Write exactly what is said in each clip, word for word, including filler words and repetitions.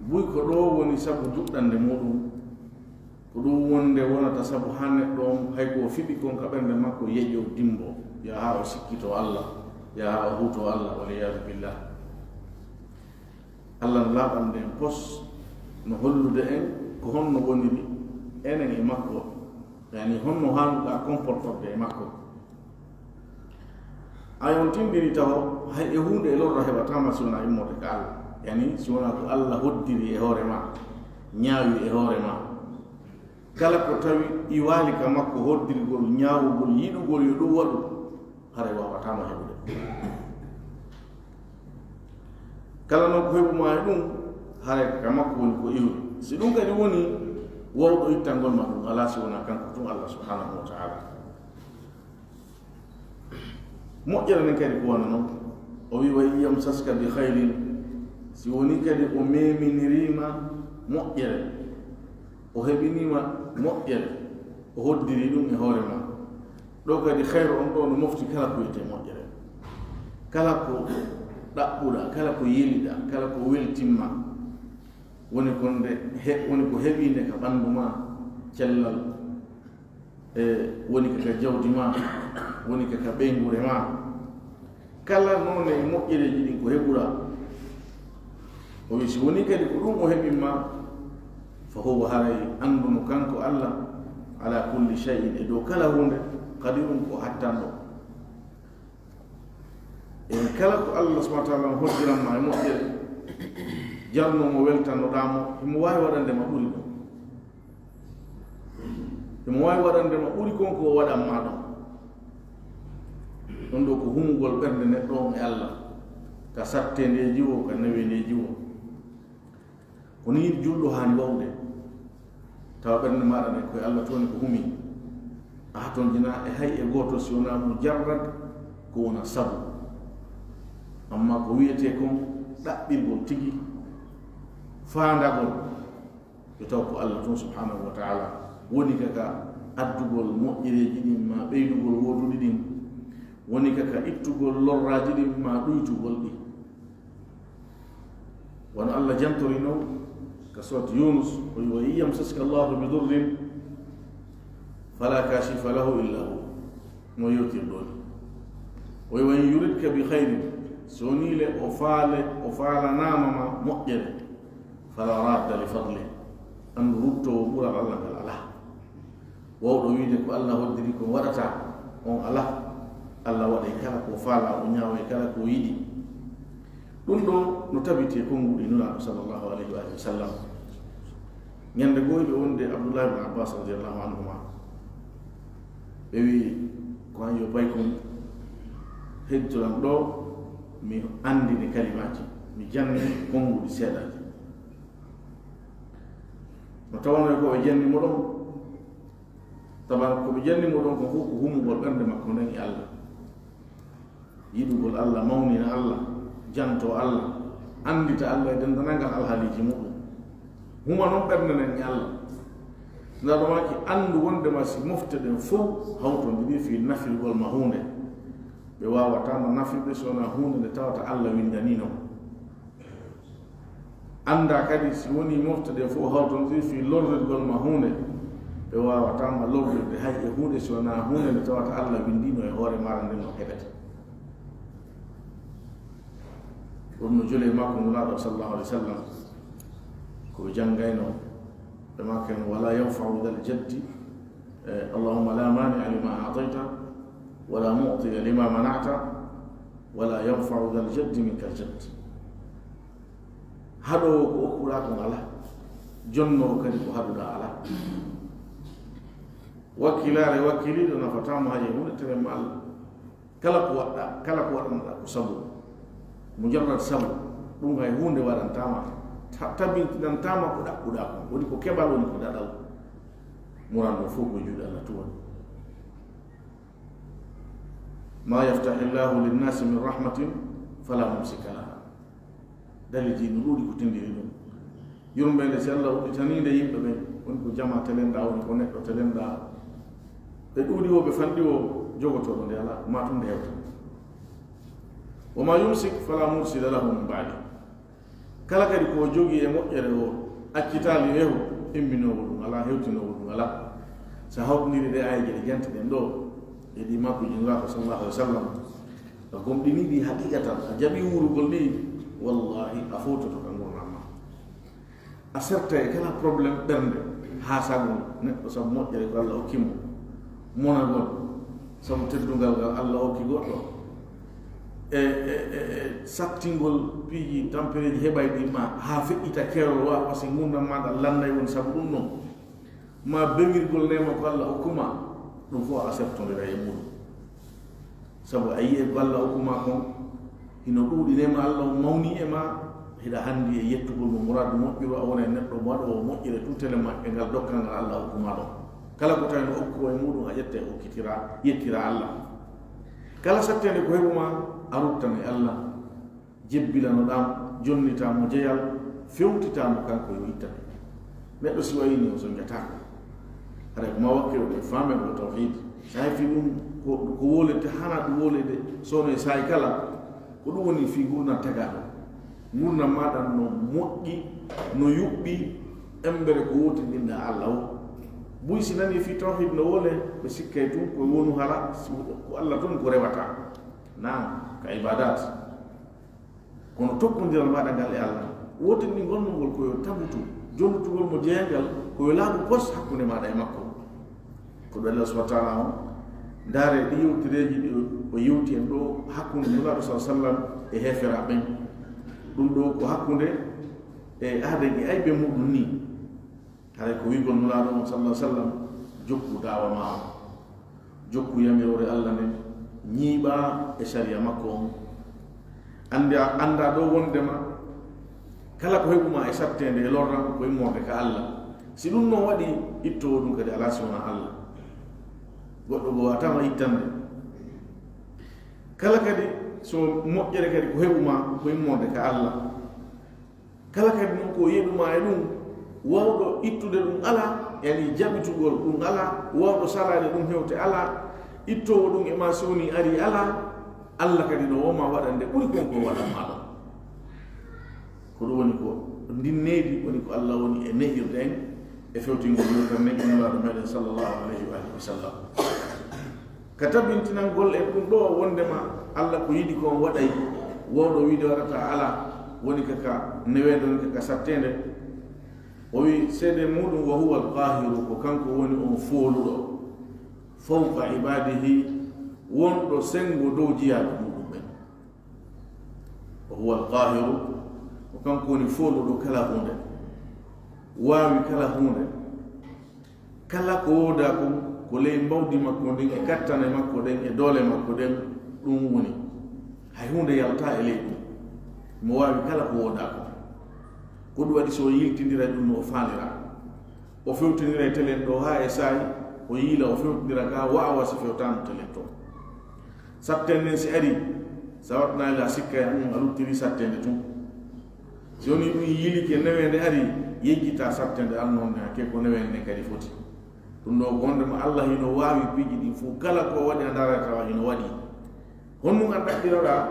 Buy ko ɗo woni sabu duɗɗande muɗum, ko ɗum wonde wonata sabu haa neɗɗo on, hay ko o fiɓi kon ka ɓernde makko, yeƴo, dimbo, yaha o sikkito Allah, yaha o huuto Allah, wal iyaadu billah. Allah no laaɓande en pos, no hollude en ko honno woniri enen e makko, yani honno haanuɗaa comportorde e makko. Ay on tindini taho, hay e huunde e lorra heɓataama si wonaa immorde ka Allah. Yani si wonaa ko Allah hoddiri e hoore ma, ñaawi e hoore ma. Kala ko tawi iwaali ka makko hoddirgol, ñaawugol, yiɗugol yo ɗum waɗu, haray waawataama heɓude. Kala noon ko heɓu ma e ɗum, haray ka makko woni ko iwri. Si ɗum kadi woni wawɗo ittangol ma ɗum, alaa si wonaa kanko tun Allah subhanahu wa ta'ala. Moƴƴere nden kadi ko wano non. O wi, "Wa in yamsaska bi khairin", si woni kadi o meminiriima moƴƴere, o heɓiniima moƴƴere, o hoddiri ɗum e hoore ma. Ɗo kadi khairu on ɗo no mofti kala ko wiyetee moƴƴere. Kala ko ɗaɓɓuɗaa, kala ko yeliɗaa, kala ko weltimma, woni ko nde he-, woni ko heɓiinde ka ɓanndu ma, cellal, e woni ka, ka jawdi ma, woni ka, ka ɓeynguure ma. Kala noone e moƴƴereeji ɗin ko heɓuɗaa. O wi, si woni kadi ko ɗum o heɓin ma, fa huwa, haray annduno kanko Allah, ala kulli shay'in, e dow kala huunde, qadirun, ko hattanɗo. E kala ko Allah subhanahu wa ta'ala hoddiran ma e moƴƴere, jarno mo, weltanoɗaa mo, himo waawi waɗande ma ɓuri ɗum. Himo waawi waɗande ma ɓuri kon ko o waɗan ma ɗon. Ɗum ɗo ko humugol ɓernde neɗɗo on e Allah, ka satteendeeji wo, ka neweendeeji wo. Ko nii julɗo haani wawde, tawa ɓernde maaɗa nden ko e Allah toni ko humi. A hatonjinaa e hay e gooto si wonaa mujarrad ko wona sabu. Amma ko wiyetee kon ɗaɓɓirgol tigi, faandagol, yo taw ko Allah tun subhanahu wa ta'ala woni ka, ka addugol moƴƴereeji ɗin, ma ɓeydugol wooduɗi ɗin, woni ka, ka ittugol lorraaji ɗin, ma ɗuytugol ɗi. Wano Allah jantorino ka surat Yunus, o wi, "Wa in yamsaska Allahu bi durrin fala kashifa lahu illa hu." No yewtirɗo ni. O wi, "Wa in yuridka bi khairin", so ni le o faale, o faalanaama ma moƴƴere, fala radda li fadli, anndu ruttoowo ɓural Allah ngal alaa. Wawɗo wiide ko Allah hoddiri ko waɗata on alaa. Allah waɗay kala ko faala, o ñaaway kala ko yiɗi. Ɗum ɗo no tabiti e konnguɗi Nulaaɗo sallallahu alayhi wa sallam. Ñande goo hiɓe wonde Abdullah ibn Abbas radiyallahu anhuma. Ɓe wi, "Ko an yo paykun, heddiran ɗo, mi anndine kalimaaji, mi janne konnguɗi seeɗaaji." No tawano ko ɓe janni mo ɗon, Taban ko ɓe janni mo ɗon ko fof ko humugol ɓernde makko nden e Allah. Yiɗugol Allah, mawnina Allah, janto Allah, anndita Allah e denndanangal alhaaliiji muɗum. Huma non ɓernde nden e Allah. Ndaa ɗo maaki anndu wonde ma si mofte ɗen fof hawtondiri fii nafirgol ma huunde, ɓe waawataa ma nafirde so wonaa huunde nde tawata Allah winndaniino. Annda kadi, si woni mofte ɗen fof hawtondiri fii lorrirgol ma huunde, ɓe waawataa ma lorrirde hay e huunde si wonaa huunde nde tawata Allah winndiino e hoore maaɗa nden no heɓete. Ɗum no joli e makko Nulaaɗo sallallahu alaihi wasallam, ko ɓe janngayno, ɓe maaki, "Wala yanfa'u dhal jaddi, eh, Allahumma la mani'a lima a'tayta, wala mu'tiya lima mana'ta, wala yanfa'u dhal jaddi minkal jadd." Haɗoowo ko okkuɗaa kon alaa, jonnoowo kadi ko haɗuɗaa alaa. Wakkilaare wakkiliiɗo nafataa mo hay e huunde, tere mo Allah. Kala ko waɗɗaa, kala ko waɗanɗaa ko sabu, mujarrad sabu, ɗum hay huunde waɗantaa ma, ta-, tabintinantaa ma ko ɗaɓɓuɗaa kon. Woni ko keɓal, woni ko daɗal. Muran ɗum fof ko e juuɗe Allah tun woni. Ma yaftahi Llahu linnasi min rahmatin fala mumsika laha. Dalilji no ɗuuɗi ko tindini ɗum. Yurmeende si Allah udditaniinde yimɓe ɓen, woni ko jamaa telenɗaa, woni ko neɗɗo telenɗaa. Ɓe ɗuuɗi wo, ɓe fanɗi wo, jogotooɗo nde alaa, maa tun nde hewta. Wa ma yumsik fala mursila lahu min ba'di. Kala kadi ko o jogii e moƴƴere o accitaali wehu, imminoogol ɗum alaa, hewtinoogol ɗum alaa. So a hawtindiri ɗe aayeeje ɗe janti ɗen ɗo, e ɗi makkuji Nulaaɗo sallallahu alaihi wa sallam, a gomɗinii ɗi haqiqatan, a jaɓii wuurugol ɗi, wallahi a fowtoto ka ngurndan ma. A serta e kala problème ɓernde, haa sago neɗɗo sabu moƴƴere ko Allah okki mo, monagol sabu teddungal ngal Allah okki goɗɗo, e, e, e, e sattingol piiji tampereeji heɓayɗi ma, haa feƴƴita keerol, wa wasi ngurndan maaɗa lannday woni sabu ɗum ɗon, ma bewirgol neema ko Allah okkuma, ɗum fof a sertondira e muɗum. Sabu a yi'e ko Allah okkuma kon, hino ɗuuɗi neema Allah on mawni e ma, hiɗa handi e yettugol mo muraadu moƴƴuru, a wona e neɗɗo mo waɗoowo moƴƴere tutele ma e ngal dokkal ngal Allah okkuma ɗon. Kala ko tawi no okkuɗo e muɗum, a ƴetta e okkitira, yettira Allah. Kala satteende ko heɓuma, a ruttan e Allah, jebbilanoɗaa mo, jonnitaa mo jeyal, fewtitaa mo kanko yo ittane. Neɗɗo si wayini o sonjataako. Haray ko ma wakkilo ɗo e faamego tawhiid. Sa hefi ɗum ko, ko wolete, hana ɗum wolede, sono e saa'i kala. Ko ɗum woni fii ngurndan tagaaɗo. Ngurndan maaɗa no moƴƴi, no yuɓɓi, embere ko wotindinɗaa Allah o. Buy si nani fii tawhiid no wole, ɓe sikkay tun ko wonu hara, ko Allah tun ko rewata. Naam, ka ibadat. Kono tokkondiral maaɗa ngal e Allah, wotindingol mo ngol ko yo tabutu, jonnitugol mo jeyangal ko yo laaɓu pos hakkunde maaɗa e makko. Ko ɗum Allah subhanahu wa ta'ala on, ndaare ɗi yewtereeji ɗi o yewti en ɗo hakkunde Nulaaɗo sallallahu alaihi wa sallam e heeferaaɓe ɓen. Ɗum ɗo ko hakkunde e aaden e ayɓe muɗum ni. Haray ko wi'ugol Nulaaɗo on sallallahu alaihi wa sallam, jokku daawa ma on. Jokku yamiroore Allah nden, ñiiɓaa e sariya makko on. Annda, annda ɗo wondema kala ko heɓuma e satteende e lorra ko immorde ka Allah. Si ɗum non waɗi, ittoowo ɗum kadi alaa si wonaa Allah. Goɗɗo goo wawataama ittande. Kala kadi so moƴƴere kadi ko heɓuma ko immorde ka Allah. Kala kadi non ko yeɗuma e ɗum, wawɗo ittude ɗum alaa, yani jaɓitugol ɗum alaa, wawɗo salaade ɗum hewte alaa, ittoowo ɗum e ma si woni ari alaa, Allah kadi no woma waɗande ɓuri kon ko waɗan ma ɗon. Ko ɗum woni ko ndin needi woni ko Allah woni e ne'irde en e fewtingol yewtere nden e Nulaaɗo meɗen sallallahu alayhi wa alihi wa sallam. Ka tabintinangol en ɗum ɗo wondema Allah ko yiɗi ko on waɗay, wowɗo wiide waɗata alaa, woni ka ka neweende, woni ka ka satteende. O wi seede muɗum, wa huwa al-qaahiru, ko kanko woni on fooluɗo, fawqa ibaadihi, wonɗo senngo dow jiyaaɓe muɗum ɓen. Wa huwa al-qaahiru, ko kanko woni fooluɗo kala huunde, waawi kala huunde. Kala ko woodaa kon, ko ley mbawdi makko ndin, e kattane makko ɗen, e doole makko ɗen, ɗum woni. Hay huunde yaltaa e ley ɗum. Mo waawi kala ko woodaa kon. Ko ɗum waɗi so o yiltindira ɗum no o faalira. O fewtindira e telen ɗo haa e saa'i, o yiila, o fewtindira ka, wa a wasi fewtaano telen to. Satteende nden si ari, sa waɗnaali a sikka e ɗum, a luttiri satteende tun. Si woni ɗum yilike neweende ari, yejjita satteende alnoonde, hakke ko neweende nden kadi foti. Ɗum ɗo ko wondema Allah hino waawi piiji ɗin fof, kala ko waɗi a ndaara tawa hino waɗi. Honɗum a ɗaɓɓiroɗaa?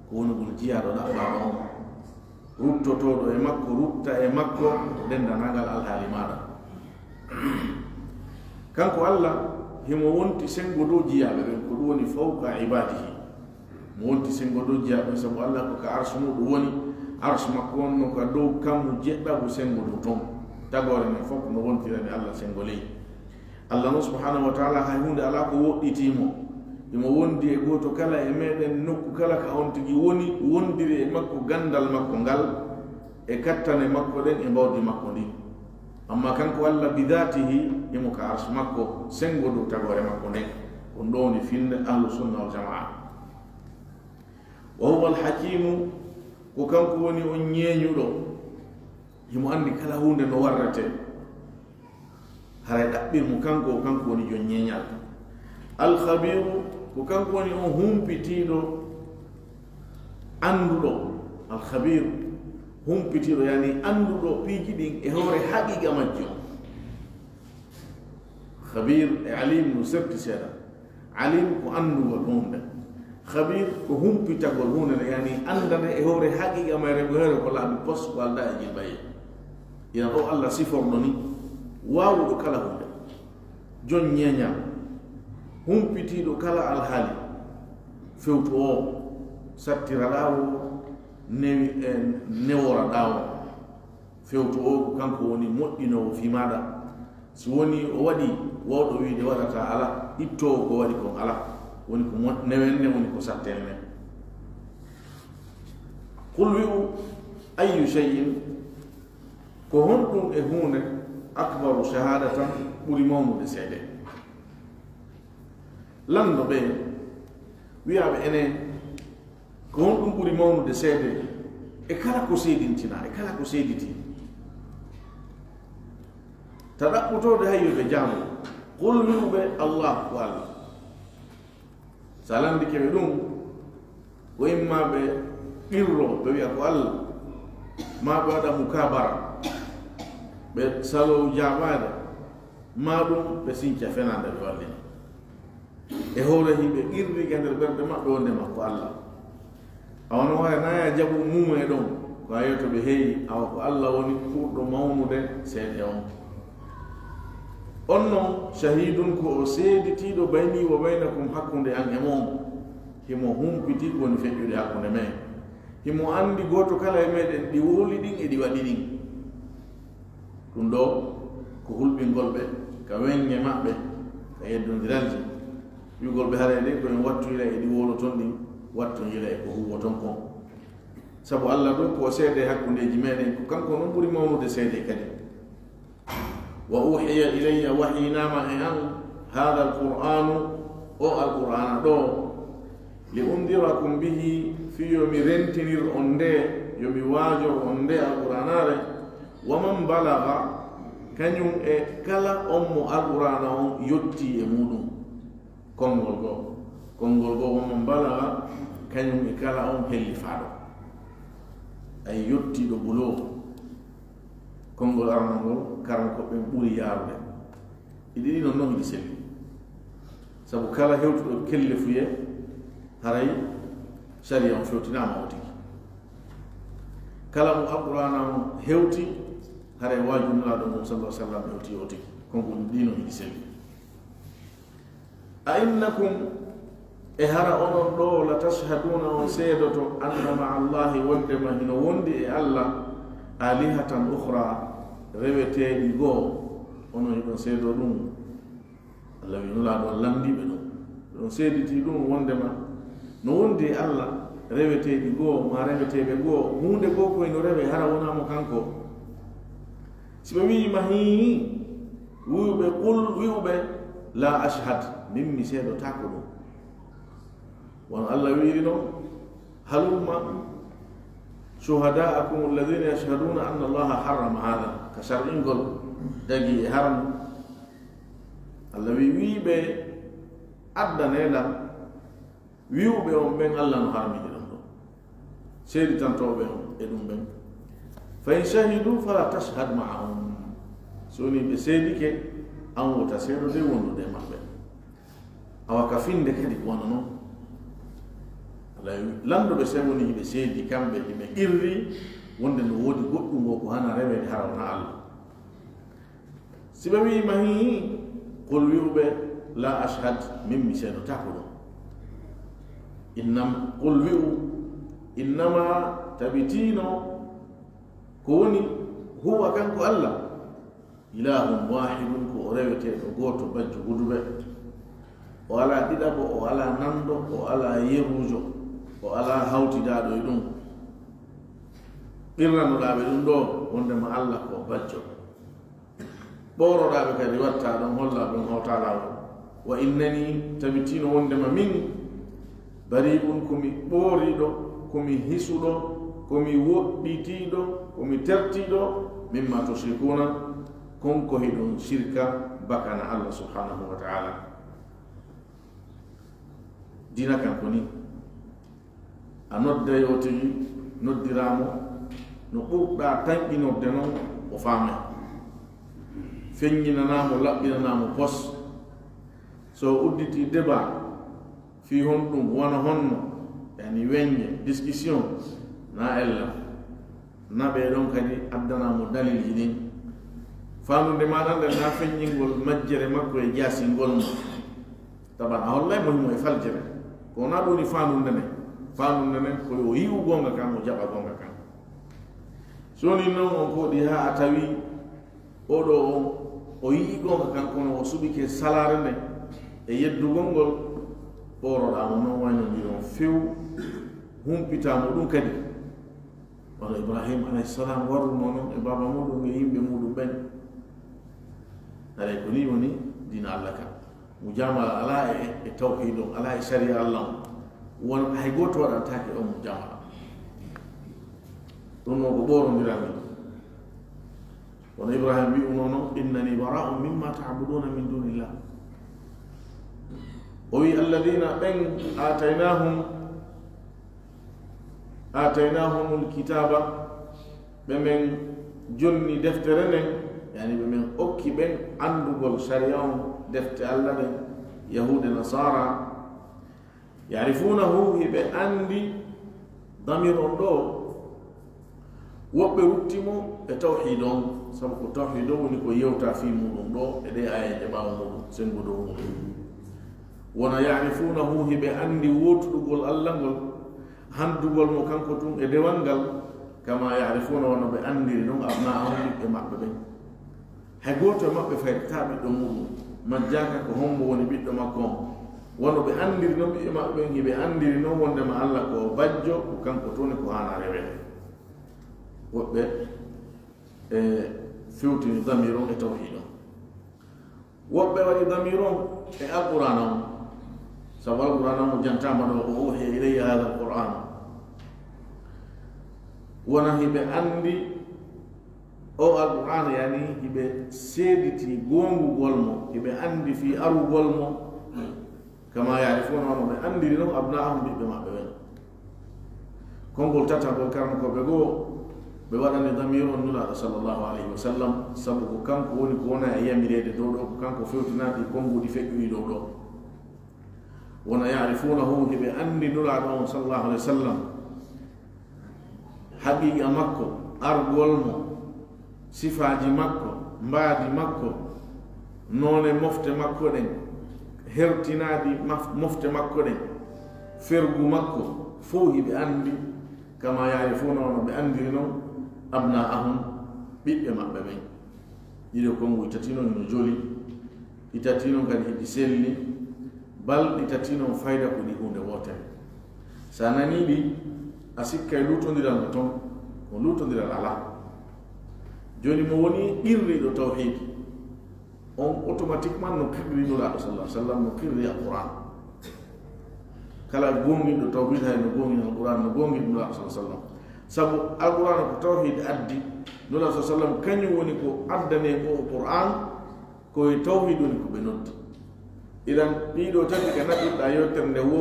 Ko wonugol jiyaaɗo ɗaɓɓaaɗo on. Ruttotooɗo e makko, rutta e makko, denndanangal alhaali maaɗa. Kanko Allah, himo wonti senngo dow jiyaaɓe ɓen, ko ɗum woni fawqa ibaadihi. Mo wonti senngo dow jiyaaɓe ɓen, sabu Allah ko ka arsu muɗum woni, arsu makko on no ka dow kammu jeɗɗagu senngo dow ton. Tagoore nden fof no wontirani Allah senngo ley. Allah non subhanahu wa ta'ala hay huunde alaa ko woɗɗitii mo. Himo wondi e gooto kala e meɗen nokku kala ka on tigi woni, wondiri e makko ganndal makko ngal, e kattane makko ɗen, e mbawdi makko ndin. Amma kanko Allah bi daatihi, himo ka arsu makko, senngo dow tagoore makko nden. Ko ɗum ɗo woni finnde ahlu sunna wal jamaa. Wa huwa al hakiimu, ko kanko woni on ñeeñuɗo. Himo anndi kala huunde no warretee. Haray ɗaɓɓir mo kanko, o kanko woni jon ñeeñal. Al khabiiru, ko kanko woni on humpitiiɗo, annduɗo. Al khabiir, humpitiiɗo, yani annduɗo piiji ɗin e hoore haqiiqa majji on. Khabiir e alim no serti seeɗa. Alim ko anndugol huunde. Khabir ko humpitagol huunde nde, yani anndande e hoore haqiqa mayre, ko hoore ko laaɓi pos, ko aldaa e jilbaye. Ina o Allah siforno ni, waawuɗo kala huunde, jon ñeeñal, humpitiiɗo kala alhaali, fewtu o, sattira ɗaawo, newi-, e, newora ɗaawo. Fewtu o ko kanko woni moƴƴinoowo fii maaɗa. Si woni o waɗi, wawɗo wiide waɗata ala, ittoowo ko waɗi kon ala. Woni ko mo-, newenne, woni ko sattenne. Qul wi'u, ayyu shay'in, ko honɗum e huunde, akbaru shahadatan, ɓuri mawnude seede? Lanndo ɓe, wi'aa ɓe enen, ko honɗum ɓuri mawnude seede e kala ko seedintinaa, e kala ko seeditii? Ta ɗaɓɓutoode hay yo ɓe jaabu. Qul wi'u ɓe, Allah ko Allah. So a lanndike ɓe ɗum, ko imma ɓe qirro, ɓe wi'a ko Allah, maa ɓe waɗa mukabara, ɓe saloo jaabaade, maa ɗum ɓe sinca fenaande ɓe wallina. E hoore hiɓe qirri ka nder ɓerɗe maɓɓe wonde ma ko Allah. Awa no waɗa na ya jaɓu mum e ɗon, ko a yeeto ɓe heeyi, awa ko Allah woni ɓurɗo mawnude seede on. On non, shahidun ko o seeditiiɗo bayni wa baynakum, hakkunde an e mon. Himo humpiti ko woni feƴƴude hakkunde men. Himo anndi gooto kala e meɗen ɗi wowli ɗin e ɗi waɗi ɗin. Ɗum ɗo ko hulɓingol ɓe ka weññe maɓɓe, ka yeddondiralji. Wi'ugol ɓe haray de ko en wattoyra e ɗi wowloton ɗin, wattoyra e ko huuwoton kon. Sabu Allah ɗum ko o seede hakkundeeji meɗen, ko kanko non ɓuri mawnude seede kadi. Wa uhiya ilayya, wahyinaama e an, haadha alqur'aanu, o alqur'aana ɗo, li undirakum bihi, fii yo mi rentinir on nde, yo mi waajor on nde alqur'aanaare, wa man balaga, kañum e kala on mo alqur'aana on yottii e muɗum. Konngol goo, konngol goo, wa man balaga, kañum e kala on hellifaaɗo. Ay yottiiɗo buloo. Konngol aranol ngol, karamokooɓe ɓen ɓuri yaarude. Ɗi ɗiɗi non non hiɗi selli. Sabu kala hewtuɗo kellefuyee, haray sariya on fewtinaama o tigi. Kala mo Alqur'aana on hewti, haray waaju Nulaaɗo on sallallahu alaihi wasallam hewti o tigi. Konngol ɗi non hiɗi selli. A innakum, e hara onon ɗo, la tashhaduuna, on seedoto, anna ma'a Allahi, wonndema hino wondi e Allah, alihatan ukhra, reweteeɗi goo? Onon hiɗon seedoo ɗum? Allah wi Nulaaɗo on lanndiiɓe ɗum. Hiɗon seeditii ɗum wonndema no wondi e Allah reweteeɗi goo, maa reweteeɓe goo, huunde goo ko hino rewee hara wonaa mo kanko? Si ɓe wi'i ma hii, wi'u ɓe, qul, wi'u ɓe, la ashhad, min mi seedotaako ɗum. Wano Allah wi'iri non, halumma shuhada'akum alladhina yashhaduna anna Allaha harrama hadha, ka shar'ingol dagi e haram. Allah wi, wi ɓe, addanee lan wi'uɓe on ɓen Allah no harmini ɗum ɗo. Seeditantooɓe on e ɗum ɓen. Fa in shahidu fala tashhad ma'ahum. So woni ɓe seedike, an wota seedode wondude e maɓɓe. Awa ka finde kadi ko wano non. Alay, lanndo ɓe, si woni hiɓe seedi kamɓe, hiɓe qirri wonde no woodi goɗɗum o ko hana reweede hara wona Allah. Si ɓe wi'i ma hii, qul, wi'u ɓe, la ashhad, min mi seedotaako ɗum. Innam, qul, wi'u, innama, tabitino, ko woni, huwa, kanko Allah, ilahun wahidun, ko o reweteeɗo gooto, bajjo guduɓe. O alaa ɗiɗaɓo, o alaa nanndo, o alaa yeruujo, o alaa hawtidaaɗo e ɗum. Qirranoɗaa ɓe ɗum ɗo, wondema Allah ko bajjo. Ɓooroɗaa ɓe kadi, wattaa ɗon, hollaa ɓe on hawtaa laawol. Wa innani, tabitino wondema min, bari'un, ko mi ɓooriiɗo, ko mi hisuɗo, ko mi woɗɗitiiɗo, ko mi tertiiɗo, mimma tushrikuna, kon ko hiɗon shirka bakana Allah subhanahu wa ta'ala. Diina kan ko ni. A nodday o tigi, noddiraa mo, no ɓurɗaa tanƴinorde non, o faamay. Feññinanaa mo, laɓɓinanaa mo pos. So o udditii debaa, Fii honɗum, wano honno, yani weñje, discussion, na ella. Na ɓee ɗon kadi addana mo dalilji ɗin. Faandude maɗa nden na feññingol majjere makko e jaasingol mo. Taban a hollay mo himo e faljere. Ko na ɗum woni faandude nden. Faandude nden ko yo yi'u goonga kan, o jaɓa goonga kan. So woni non on koɗi haa a tawi oɗo on, o yi'i goonga kan, kono o suɓike salaare nden e yeddugol ngol, ɓooroɗaa mo non waynondiron few, humpitaa mo ɗum kadi. Wano Ibrahim alayhi salam warruno non e baaba muɗum e yimɓe muɗum ɓen. Haray ko nii woni diina Allah kan. Mujamala alaa e, e tawhiid on, alaa e sariya Allah on. Won hay gooto waɗantaake on mujamala. Ɗum noon ko ɓoorondiral min. Kono Ibrahim wi'uno non, "Innani bara'un mimma ta'buduna min dunillah." O wi, "Alladina ɓen ataynahum, ataynahumul kitaba, ɓe men jonni deftere nden, yani ɓe men okki ɓen andugol sariya on, defte Allah nden, Yahude Nasara, ya'rifunahu, hiɓe andi." Damir on ɗo, woɓɓe rutti mo e tawhiid on, sabu ko tawhiid on woni ko yewta fii muɗum ɗo e ɗe aayeeje ɓaawo muɗum, sengo dow muɗum. Wona ya'rifunahu, hiɓe andi wootudugol Allah ngol, handugol mo kanko tun e dewal ngal, kama ya'rifuna, wano ɓe andiri non abna'ahum, ɓiɓɓe maɓɓe ɓen. Hay gooto e maɓɓe faydataa ɓiɗɗo muɗum, majjaaka ko hombo woni ɓiɗɗo makko on. Wano ɓe andiri non ɓiɓɓe maɓɓe ɓen, hiɓe andiri non wondema Allah ko o bajjo, ko kanko tun woni ko haana reweede. Woɓɓe e fewtini damir on e tawhiid on. Woɓɓe waɗi damir on e Alqur'aana on. Sabu Alqur'aana on mo jantaama ɗo, "Wa uhiya ilayya hadha al-Qur'an." Wona hiɓe andi o Alqur'aana, yani hiɓe seediti goongugol mo, hiɓe andi fii arugol mo. Kama ya'rifuna, wano ɓe andiri non abna'ahum, ɓiɓɓe maɓɓe ɓen. Konngol tatagol, karamokooɓe goo, ɓe waɗani damir on Nulaaɗo sallallahu alayhi wa sallam, sabu ko kanko woni ko wona e yamireede dow ɗo, ko kanko fewtinaa ɗi konnguɗi feƴƴuɗi dow ɗo. Wona ya'rifunahu, hiɓe andi Nulaaɗo on sallallahu alayhi wa sallam, haqiiqa makko, argol mo, sifaaji makko, mbaadi makko, noone mofte makko ɗen, hertinaaɗi maf-, mofte makko ɗen, fergu makko, fow hiɓe andi, kama ya'rifuna, wano ɓe andiri non, abna'ahum, ɓiɓɓe maɓɓe ɓen. Ɗiɗo konnguɗi tati non hino joli, ɗi tati non kadi hiɗi selli, bal ɗi tati non fayda ko ɗi huunde wootere. Sa nanii ɗi, a sikkay luutondiral no ton, ko luutondiral alaa. Jooni mo woni qirriiɗo tawhiid, on automatiquement no qirri Nulaaɗo sallallahu alaihi wasallam, no qirri Alquran. Kala goonginɗo tawhiid hay no goongini Alquran, no goongini Nulaaɗo sallallahu alaihi wasallam. Sabu Alquran ko tawhiid addi, Nulaaɗo sallallahu alaihi wasallam kañum woni ko addani en o Quran, ko e tawhiid woni ko ɓe noddi. Idan ɗiɗo tati ka naɓirɗa yewtere nde wo,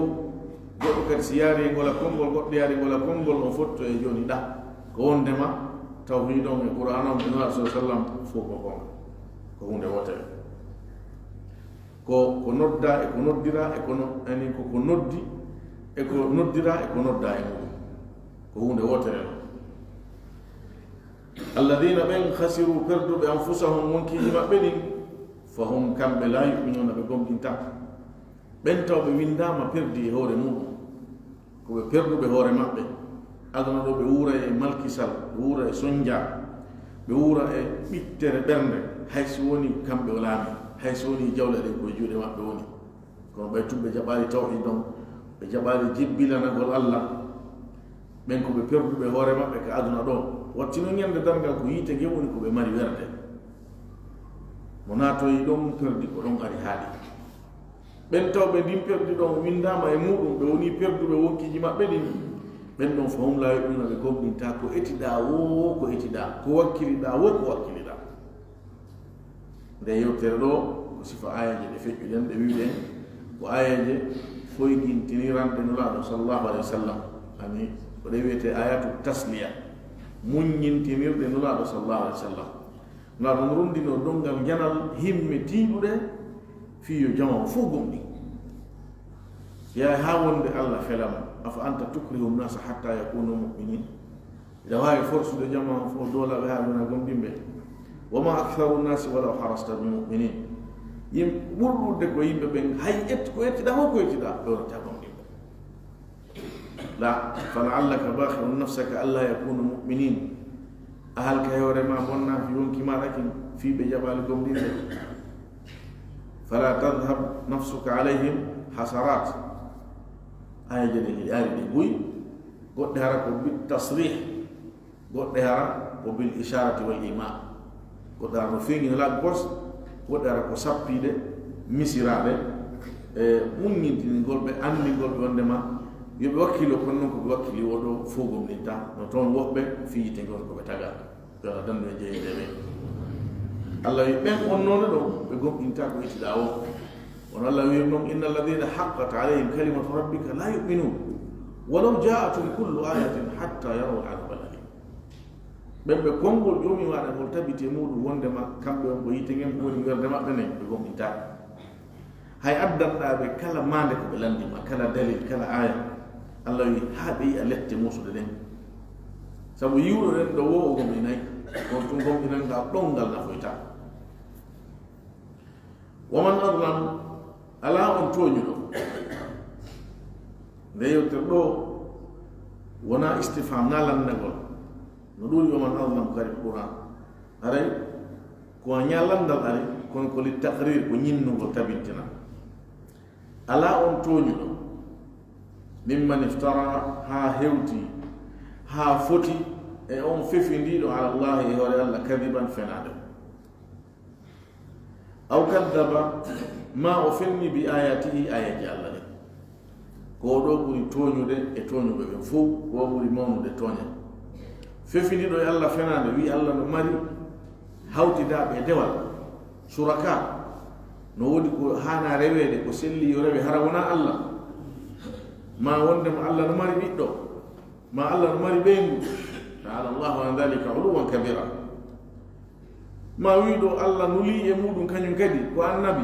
goɗɗo kadi si yaari e ngola konngol, goɗɗo yaari e ngola konngol, on fotto e jooni ɗa. Ko wondema tawhiid on e Qur'an on e Nulaaɗo sallallahu alaihi wasallam fof ko goonga. Ko huunde wootere. Ko, ko nodda e ko noddira e ko no-, ani ko, ko noddi e ko noddira e ko nodda e muɗum. Ko huunde wootere non. Alladina ɓen khasiru perduɓe anfusahum wonkiiji maɓɓe ɗin, fahum kamɓe la yu'minuna ɓe gomɗintaako. Ɓen taw ɓe windaama perdi e hoore muɗum. Ko ɓe perduɓe hoore maɓɓe. Aduna ɗo ɓe wuura e malkisal, ɓe wuura e sonja, ɓe wuura e ɓittere ɓernde, hay so woni kamɓe o laami, hay so woni jawle ɗen ko e juuɗe maɓɓe woni. Kono ɓay tun ɓe jaɓaali tawhiid on, ɓe jaɓaali jebbilanagol Allah. Ɓen ko ɓe perduɓe hoore maɓɓe ka aduna ɗo. Watti non ñande darngal ko yiite nge woni ko ɓe mari werde. Mo naatoyi ɗon perdi ko ɗon ari haaɗi. Ɓen tawɓe ndin perdi ɗon windaama e muɗum, ɓe woni perduɓe wonkiiji maɓɓe ɗin. Ɓen ɗon fahum la yu'minuna ɓe gomɗinta ko etiɗaa wo ko etiɗaa, ko wakkiliɗaa wo ko wakkiliɗaa. Nde yewtere ɗo ko sifa aayeeje ɗe feƴƴuɗen, ɗe wi'uɗen ko aayeeje foygintiniranɗe Nulaaɗo sallallahu alaihi wasallam. Ani ko ɗe wi'ete ayatu tasliya, muññintinirɗe Nulaaɗo sallallahu alaihi wasallam. Nulaaɗo no rondino dongal njanal himme tiiɗuɗe fii yo jama o fof gomɗin. Yaay haa wonde Allah fela mo. Afa anta tukrihu nnasa hatta yakunu mu'minin? Hiɗa waawi forsude jama on fof, doolaɓe haa ɓe wona gomɗinɓe? Wa ma aktharu nnasi walaw harasta bi mu'minin. Yim-, ɓurɗo ɗuuɗude ko yimɓe ɓen, hay ƴetti-, ko ƴettiɗaa fof, ko ƴettiɗaa, ɓe wonata gomɗinɓe. La, fa la'allaka bakhi'un nafsaka alla yakunu mu'minin. A halkay hoore ma, bonna fi yonki maaɗa kin, fii ɓe jaɓaali gomɗinde. Fala tadhhab nafsuka alayhim hasarat. Aya jeɗen hiɗi ari ɗi buy, goɗɗe hara ko bit tasrih, goɗɗe hara ko bil isharati wal ima. Goɗɗe hara no feeñi no laggos, goɗɗe hara ko sappiiɗe, misiraaɗe, e muññintiningol ɓe, anndingol ɓe wonndema yo ɓe wakkilo, kono noon ko ɓe wakkili o ɗo fof gomɗinta. No toon woɓɓe fiyite ngon ko ɓe taga. Yo Allah dandu en jeyede ɓe. Allah wi ɓen on noon ɗo ɓe gomɗinta ko itiɗa o. Kono Allah wi noon, inna alladhina haqqat alayhim kalimatu rabbika la yu'minun walaw ja'athum kullu ayatin hatta yaraw al-'adhab al-alim. Ɓen ɓe konngol Joomi maɓɓe ngol tabiti e muɗum wonndema kamɓe on ko yiite ngen woni werde maɓɓe nden, ɓe gomɗintaake. Hay addanɗaa ɓe kala maande ko ɓe lanndi ma, kala dalil, kala aaya, Allah wi haa ɓe yi'a lette muusuɗe ɗen. Sabu yi'uɗo ɗen ɗo wo o gomɗinay, on tun gomɗinal ngal ɗon ngal nafoyta. Wa man adlam, alaa on tooñuɗo. Nde yewtere ɗo wonaa istifham, naa lanndagol. No ɗuuɗi wa man adlam kadi ko Qur'an. Haray ko a ñaa lanndal ari, kono ko li taqrir, ko ñinnugol tabintina. Alaa on tooñuɗo. Mimman iftara, haa hewti, haa foti, e on fefindiiɗo ala Allahi, e hoore Allah, kadiban, fenaande. Aw kaddaba, maa o fenni, bi ayatihi, ayaji Allah ɗin. Ko o ɗo ɓuri tooñude e tooñuɓe ɓen fow, ko o ɓuri mawnude tooñe. Fefindiiɗo e Allah fenaande, wi Allah no mari hawtidaaɓe e dewal, suraka, no woodi ko haanaa reweede, ko selli yo rewe, hara wonaa Allah. Maa wonndema Allah no mari ɓiɗɗo, maa Allah no mari ɓeyngu. Ta'ala Allahu an dhalika uluwan kabira. Maa wi ɗo Allah nuli e muɗum kañum kadi ko annabi.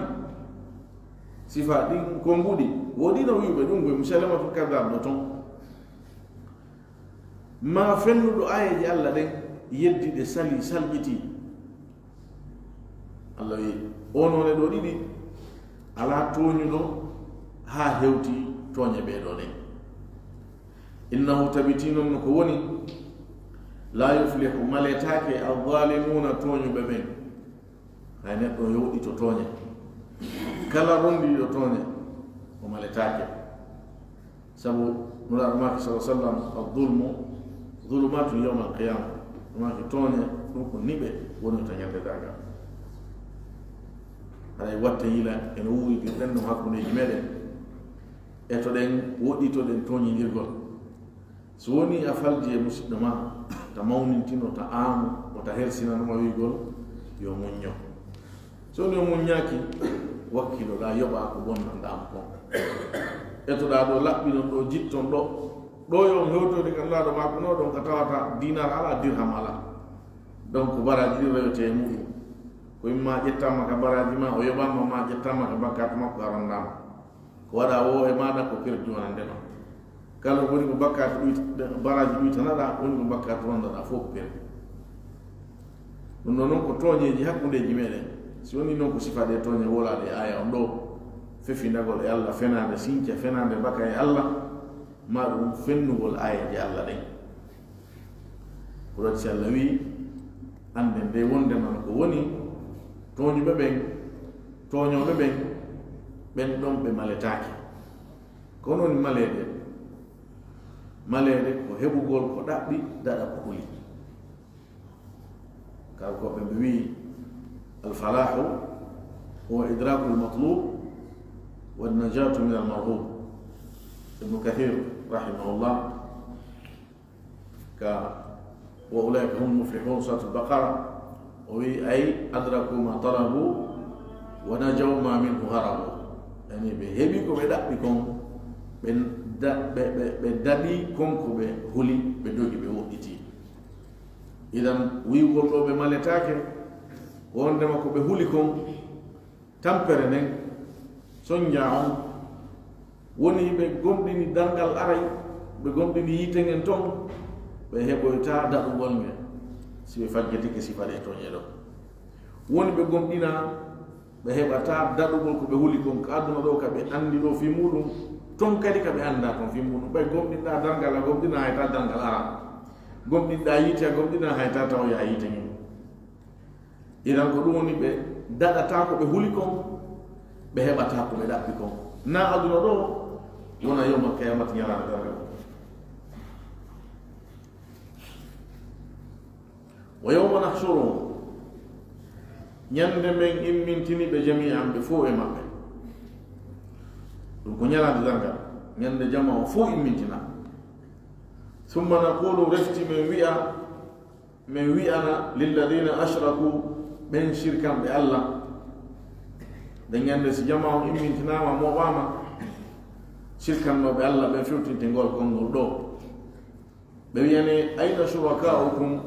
Sifa ɗin ko mbuɗi. Woodi no wi'uɓe ɗum, koye Musaylamatul Kadhab no ton. Maa fennuɗo aayeeje Allah ɗen, yeddi ɗe, sali, salɓiti. Allah wi, o noone ɗo ɗiɗi, alaa tooñuɗo haa hewti tooñe ɓee ɗo ɗen. Innahu, tabitii noon no ko woni, laa yuflihu, maletaake, adh-dhalimuuna, tooñuɓe ɓen. Hay neɗɗo yowiɗito tooñe. Kala rondiiɗo tooñe, o maletaake. Sabu Nulaaɗo maaki, sallallahu alaihi wasallam, "Adh-dhulmu dhulumatun yawmal qiyama." Maaki tooñe, ɗum ko niɓe woni to ñande daaga. Haray watte yila ene wuuri ɗum ɗen no hakkundeeji meɗen. E to ɗen woɗɗito ɗen tooñindirgol. So woni a falji e musiɗɗo ma, ta mawnintino, ta aamu, o ta hersinanoma wiigol yo muñño. So woni o muññaaki, wakkiloɗaa, yoɓaa ko bonnanɗaa mo kon. Etoɗaa ɗo, laɓɓinon ɗo, jitton ɗo. Ɗo yo on hewtoyde ka Nulaaɗo maako no ɗon ka tawata dinar alaa, dirham alaa. Donc, baraaji ɗin rewete e muɗum. Ko imma ƴettaama ka baraaji ma, o yoɓaama, ma ƴettaama ka bakkaatu makko, a rondaama. Ko waɗa wo e maaɗa ko perdu wonande ma. Kala woni ko bakkaatu ɗuyta-, baraaji ɗuytanaɗaa, woni ko bakkaatu rondaɗaa, fof ko perdu. Ɗum ɗo noon ko tooñeeji hakkundeeji meɗen. Si woni noon ko sifa ɗe tooñe wolaaɗe e aaya on ɗo, fefindagol e Allah, fenaande sinca, fenaande mbaka e Allah, ma ɗum fennugol aayeeje Allah ɗen. Ko ɗon si Allah wi'i, annden de wonde noon ko woni tooñuɓe ɓen, tooñooɓe ɓen, ɓen ɗon ɓe maletaake. Ko non maleede? Maleede ko heɓugol ko ɗaɓɓi, daɗa ko huli. Kanko ɓe mbi wi'i, "Al-falahu huwa idrakul matlub wa najatu min al-marhub." Ibnu Kathir, rahimahullah, ka "Wa ulaika humul muflihun", Suratul Baqara, o wi'i, "Ay adraku ma talabu wa najaw ma minhu harabu." Yani ɓe heɓi ko ɓe ɗaɓɓi kon, ɓe da-, ɓe, ɓe, ɓe daɗi kon ko ɓe huli, ɓe dogi, ɓe woɗɗiti. Idan, wi'ugol ɗo ɓe maletaake, ko wondema ko ɓe huli kon, tampere nden, sonja on, Woni ɓe gomɗini darngal aray, ɓe gomɗini yiite ngen ton, ɓe heɓoyta daɗugol nge si ɓe fajjitike sifa ɗe tooñe ɗo. Woni ɓe gomɗina, ɓe heɓata daɗugol ko ɓe huli kon ka aduna ɗo, ka ɓe anndi ɗo fii muɗum, ton kadi ka ɓe annda ton fii muɗum. Ɓay gomɗinɗa darngal, a gomɗina hayta darngal ara. Gomɗinɗa yiite, a gomɗina hayta tawoya yiite ngen. Idan ko ɗum woni ɓe daɗata ko ɓe huli kon, ɓe heɓata ko ɓe ɗaɓɓi kon. Na aduna ɗo, wona yawmal qiyamati, ñalaande darngal. Wa yawma nahshuruhum, ñande men immintini ɓe jami'an ɓe fow e maɓɓe. Ɗum ko ñalaande darngal, ñande jama o fow immintina. Thumma naqulu, refti men wi'a, men wi'ana lilladina ashraku, ɓen shirkanɓe Allah. Ɓe ñande si jama on immintinaama, mooɓaama, shirkannooɓe Allah ɓen fewtinte ngol konngol ɗo. Ɓe wi'ane, ayna shuraka'ukum,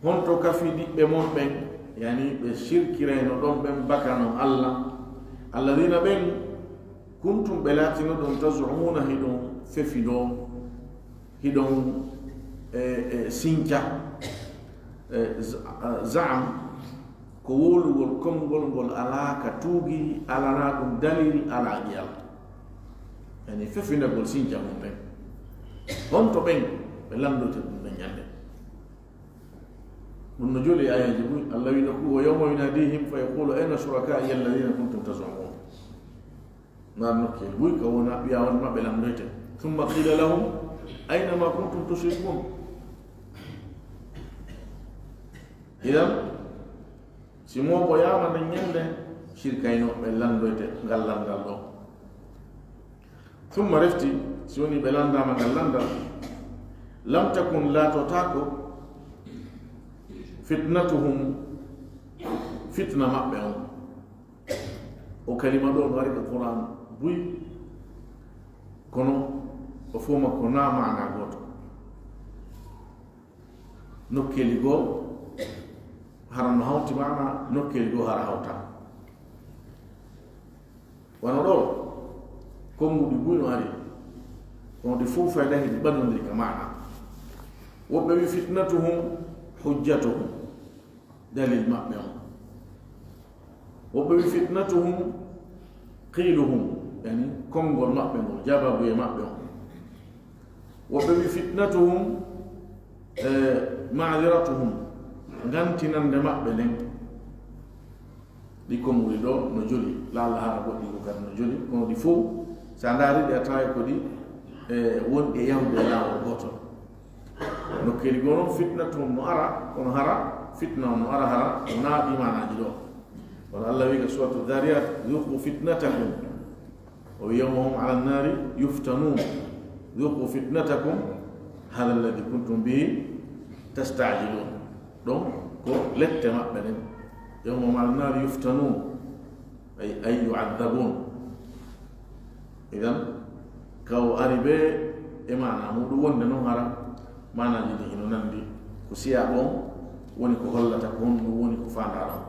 honto kafidiɓɓe mon ɓen, yani ɓe shirkirayno ɗon ɓen bakano Allah, alladina ɓen kuntum ɓe laatino ɗon tazumuna hiɗon fefido, hiɗon, e, e, sinca, e, za-, za'am, ko wowlugol konngol ngol alaa ka tuugi, alana ɗum dalil, alaa ƴiyal. Yani fefindagol sinca mum ɓen. Honto ɓen ɓe landoyta ɗum ɗon ñande? Ɗum no joli e ayeeji buy. Allah wi nokku, wa yawma yunadihim fa yaqulu ayna shuraka'i alladhina kuntum taz'umun. Naan nokkeel buy ka wona wi'a on maɓɓe landoyte. Thumma qila lahum ayna ma kuntum tushrikun. Idan, si mooɓoyaama nden ñande, shirkaynooɓe landoyte ngal landal ɗo. Thumma refti, si woni ɓe landaama ngal landal, lam takun, laatotaako, fitnatuhum, fitna maɓɓe on. O kalima ɗo no ari ko Qur'an buy, kono o fof makko na maana gooto. Nokkeeli goo hara no hawti maana, nokkeeli goo hara hawta. Wano ɗo, konnguɗi buy no ari, kono ɗi fof fayda hiɗi ɓadondiri ka maana. Woɓɓe wi fitnatuhum hujjatuhum, dalil maɓɓe on. Woɓɓe wi fitnatuhum qiluhum, yani konngol maɓɓe ngol, jawabuye maɓɓe on. Woɓɓe wi fitnatuhum, e, ma'dhiratuhum, ngantinande maɓɓe nden. Ɗi konnguɗi ɗo no joli, laala hara goɗɗi ko kadi no joli, kono ɗi fow, sa ndaari ɗi a tawa ko ɗi, e, wonɗi e yahude e laawol gootol. Nokkeeli goo non fitnatuhum no ara, kono hara fitna on no ara hara, wonaa ɗi maanaaji ɗo. Kono Allah wi ka Suratu Dhariyat, dhuqu fitnatakum. O wi, yawma hum ala nnaari yuftanun. Dhuqu fitnatakum, hadha alladhi kuntum bihi tasta'jilun. Ɗon ko lette maɓɓe ɗen. Yawma hum ala nnaari yuftanun, ay, ay yu'adhabun. Idan, ka o ari be e maana muɗum wonde non hara maanaaji ɗin hino nandi. Ko siyaa ɗon woni ko hollata ko honɗum woni ko faandaa ɗon.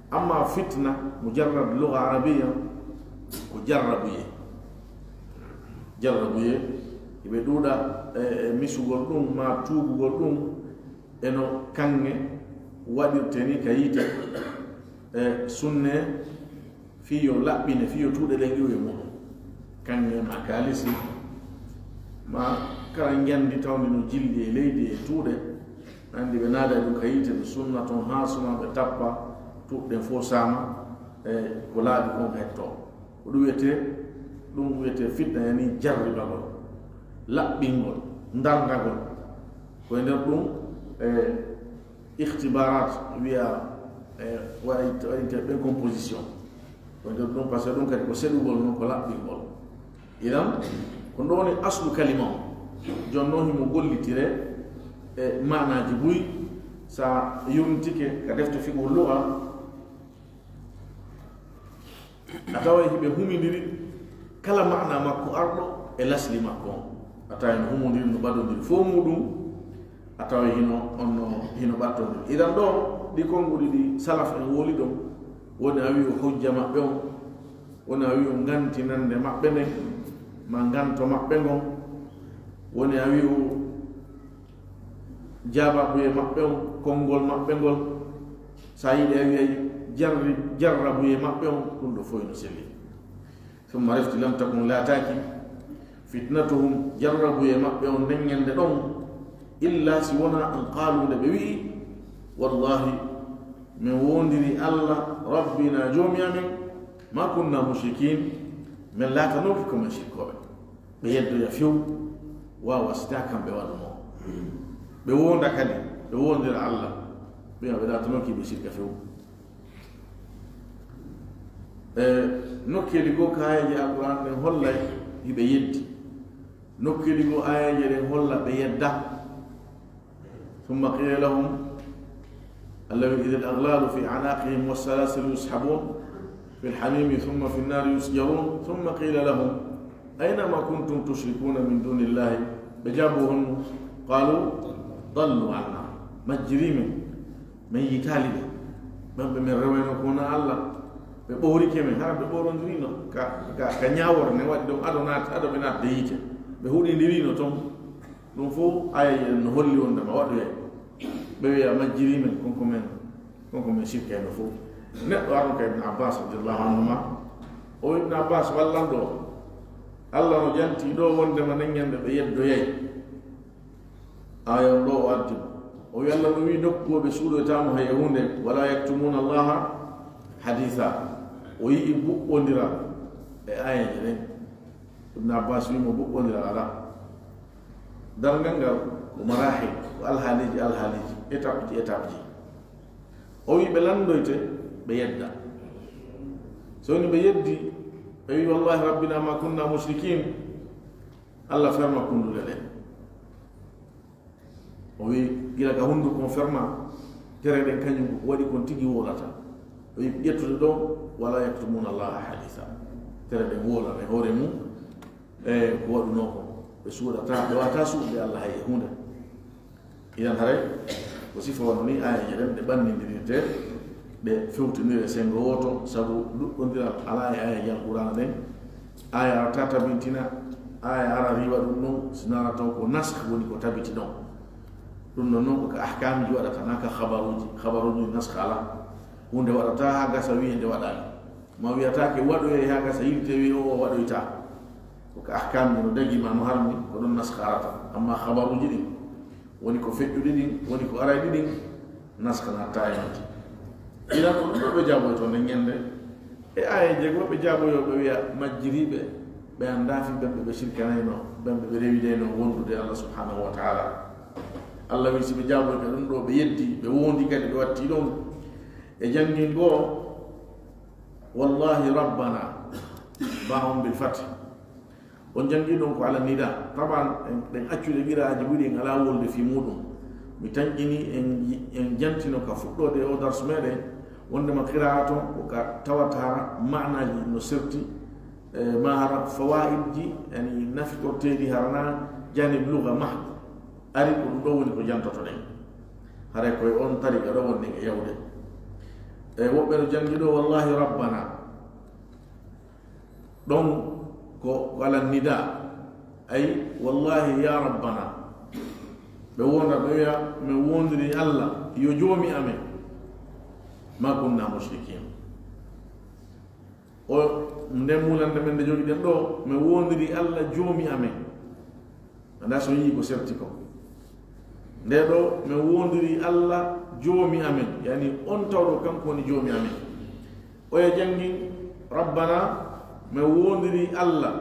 Amma fitna, mujarrad lugha arabiyya, ko jarrabuye. Jarrabuye, hiɓe ɗuuɗa e, e misugol ɗum, ma tuugugol ɗum, e no kaŋŋe waɗirte ni ka yiite, e sunne, fii yo laɓɓine, fii yo tuuɗe ɗen iwu e muɗum. Kaŋŋe ma kaalisi, ma kala njandi tawndi no jilli e leydi e tuuɗe, anndi ɓe naada ɗum ka yiite, ɓe sunna ton haa suma, ɓe tappa, tuuɗe ɗen fof saama, e ko laaɓi kon hettoo. Ko ɗum wiyetee, ɗum wiyetee fitna, yani jarribagol, laɓɓingol, ndarndagol. Ko e nder ɗum, e, ikhtibarat wiya, e, waɗay-, waɗinte ɓen composition. Ko e nder ɗum, parce que ɗum kadi ko seɗugol non, ko laɓɓingol. Idan, ko ɗum woni aslu kalima on. Jooni non himo gollitire e maanaaji buy, sa yurntike ka defte fiqhu lugha, a taway hiɓe humindiri kala maana makko arɗo e lasli makko on. A taway no humondiri, no ɓadondiri fow muɗum, a taway hino, on no, hino ɓattondiri. Idan ɗo, ɗi konnguɗi ɗi salaf en woli ɗon, woni a wi'u hujja maɓɓe on, woni a wi'u ngantinande maɓɓe nden, Ma nganto maɓɓe ngon, woni a wi'u jaababuye maɓɓe on, konngol maɓɓe ngol, so a yiɗi a wi'ay jarri-, jarrabuye maɓɓe on, ɗum ɗo fof no selli. Summa refti lam takun laataaki, fitnatuhum, jarrabuye maɓɓe on nden ñande ɗon, illa si wona an qaalu nde ɓe wi'i, wallahi, min wondiri Allah, rabbina joomi amen, ma kunna mushrikin, min laatanooki ko min shirkooɓe. Ɓe yeddoya few, waawa si taa kamɓe waɗunoo. Ɓe wonda kadi, ɓe wondira Allah, ɓe ɓe laatanooki ɓe shirka few. E nokkeeli goo kaayeeje Alqur'aan ɗen hollay hiɓe yeddi. Nokkeeli goo aayeeje ɗen holla ɓe yedda. ثم قيل لهم، الذي إذ الأغلال في أعناقهم والسلاسل يسحبون في الحميم ثم في النار يسجرون، ثم قيل لهم، أين ما كنتم تشركون من دون الله؟ Ɓe jaabu honno? قالوا ضلوا عنا. Majjiri men, men yitaali ɓe. Ɓen ɓe men rewayno ko wona Allah, ɓe ɓoorike men, hara ɓe ɓoorondirino ka, ka, ka ñaawore ne waɗi ɗon ado naat-, ado ɓe naatde yiite. Ɓe huɗindirino ton. Ɗum fof aayeeje ɗen no holli wonde ma waɗoyay. Ɓe wi'a majjiri men, kon ko men, kon ko men sikkayno fof. Neɗɗo arno ka Ibn Abbas radiyallahu anhuma, o Ibn Abbas wallanɗo, Allah no janti ɗo wondema nden ñande ɓe yeddoyay. Aaya on ɗo o addi mo. O wi Allah no wi nokku o ɓe suuɗoytaamo hay e huunde, wala yaktumuna Allaha haditha. O yi'i buɓɓondiral e aayeeje ɗen. Ibn Abbas wi mo buɓɓondiral alaa. Darngal ngal ko marahil, ko alhaaliiji, alhaaliiji, étape ji, étape ji. O wi ɓe lanndoyte, ɓe yedda. So woni ɓe yeddi, ɓe wi, "Wallahi rabbina ma kunna mushrikin." Allah ferma kunduɗe ɗen. O wi, gila ka hunnduko on ferma, tere ɗen kañum ko waɗi kon tigi wolata. O wi, ƴettude ɗo, wala yaktumuna Allaha haditha. Tere ɗen wolana e hoore mum, e ko waɗunoo ko. Ɓe suuɗata, ɓe wata suuɗude Allah hay e huunde. Idan haray, ko sifa wano ni aayeeje ɗen ɗe ɓannindirirte, ɗe fewtondire senngo wooto, sabu luɗɗondiral alaa e aayeeje Alqur'aana ɗen. Aaya arata tabintina, aaya ara riiwa ɗum ɗon, si nara taw ko naskh woni ko tabiti ɗon. Ɗum ɗon non ko ka ahkaamji waɗata, na ka khabaruuji. Khabaruuji naskh alaa. Huunde waɗata haa gasa wi'e nde waɗaali. Ma wiyataake waɗoyee haa gasa yiltee wi'e o waɗoytaa. Ko ka ahkaamji no dagi ma no harmi, ko ɗon naskh arata. Amma khabaruuji ɗin, woni ko feƴƴuɗi ɗin, woni ko arayɗi ɗin, naskh natta e majji. Idan ko ɗum ɗo ɓe jaaboyto nden ñande. E aayeeje goo ɓe jaaboyo ɓe wi'a majjiriiɓe, ɓe anndaa fii ɓen ɓe ɓe sirkanayno, ɓen ɓe ɓe rewidayno wondude Allah subhanahu wa ta'ala. Allah wi si ɓe jaaboy ka ɗum ɗo ɓe yeddi, ɓe wondi kadi ɓe watti ɗon. E janngin goo, wallahi rabbana, ba'un bil fath. On janngi ɗon ko ala nida. Taban, en, ɗen accude qiraaji ɗiɗi en alaa wolde fii muɗum. Mi tanƴini en, en jantino ka fuɗɗoode o darsu meɗen, wondema qira'a ton ko ka tawata hara maanaaji no serti, e, ma hara fawaa'idji, yani nafitorteeɗi hara na janib lugha mahd. Ari ko ɗum ɗo woni ko jantotoɗen. Haray koye on tariqa ɗo wonɗen e yawde. E woɓɓe no janngi ɗo, wallahi rabbana. Ɗon ko, ko ala nida. Ay, wallahi ya rabbana. Ɓe wonda ɓe wi'a, min wondiri Allah, yo joomi amen. Ma kunna mushrikin. O, nden mulande men nde jogiɗen ɗo, min wondiri Allah joomi amen. Anda so yii ko serti ko. Nde ɗo, min wondiri Allah joomi amen. Yani on tawɗo kanko woni joomi amen. Oya janngin, rabbana, min wondiri Allah.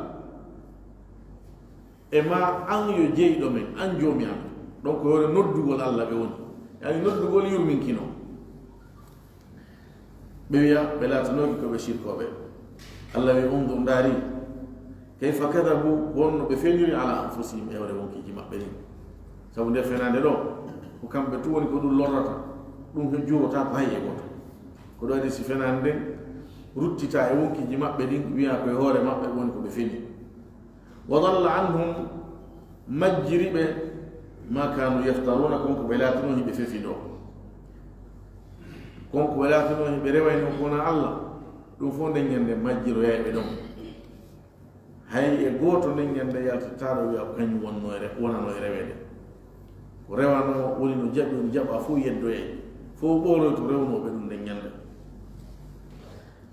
E ma an yo jeyɗo men, an joomi amen. Donc, hoore noddugol Allah ɓe woni. Yani noddugol yurminkino. Ɓe wi'a, ɓe laatanooki ko ɓe sirkooɓe. Allah wi, undur, ndaari. Kayfa kadabu, wonno ɓe feniri ala anfusihim, e hoore wonkiiji maɓɓe ɗin. Sabu nde fenaande ɗo, ko kamɓe tun woni ko ɗum lorrata, ɗum he juurota ko hay e gooto. Ko ɗum waɗi si fenaande nden ruttita e wonkiiji maɓɓe ɗin, wi'a ko e hoore maɓɓe woni ko ɓe feni. Wa dalla anhum, majjiri ɓe, ma kanu yaftaruna, kon ko ɓe laatinoo hiɓe fefi ɗo. Kon ko ɓe laatinoo hiɓe rewayno ko wona Allah, ɗum fof nden ñande majjiroyay ɓe ɗon. Hay e gooto nden ñande yaltitaɗo wiya ko kañum wonno e re-, wonano e reweede. Ko rewano woni no jaɓi, on jaɓa fof yeddoyay. Fof ɓooroyto rewnooɓe ɗum nden ñande.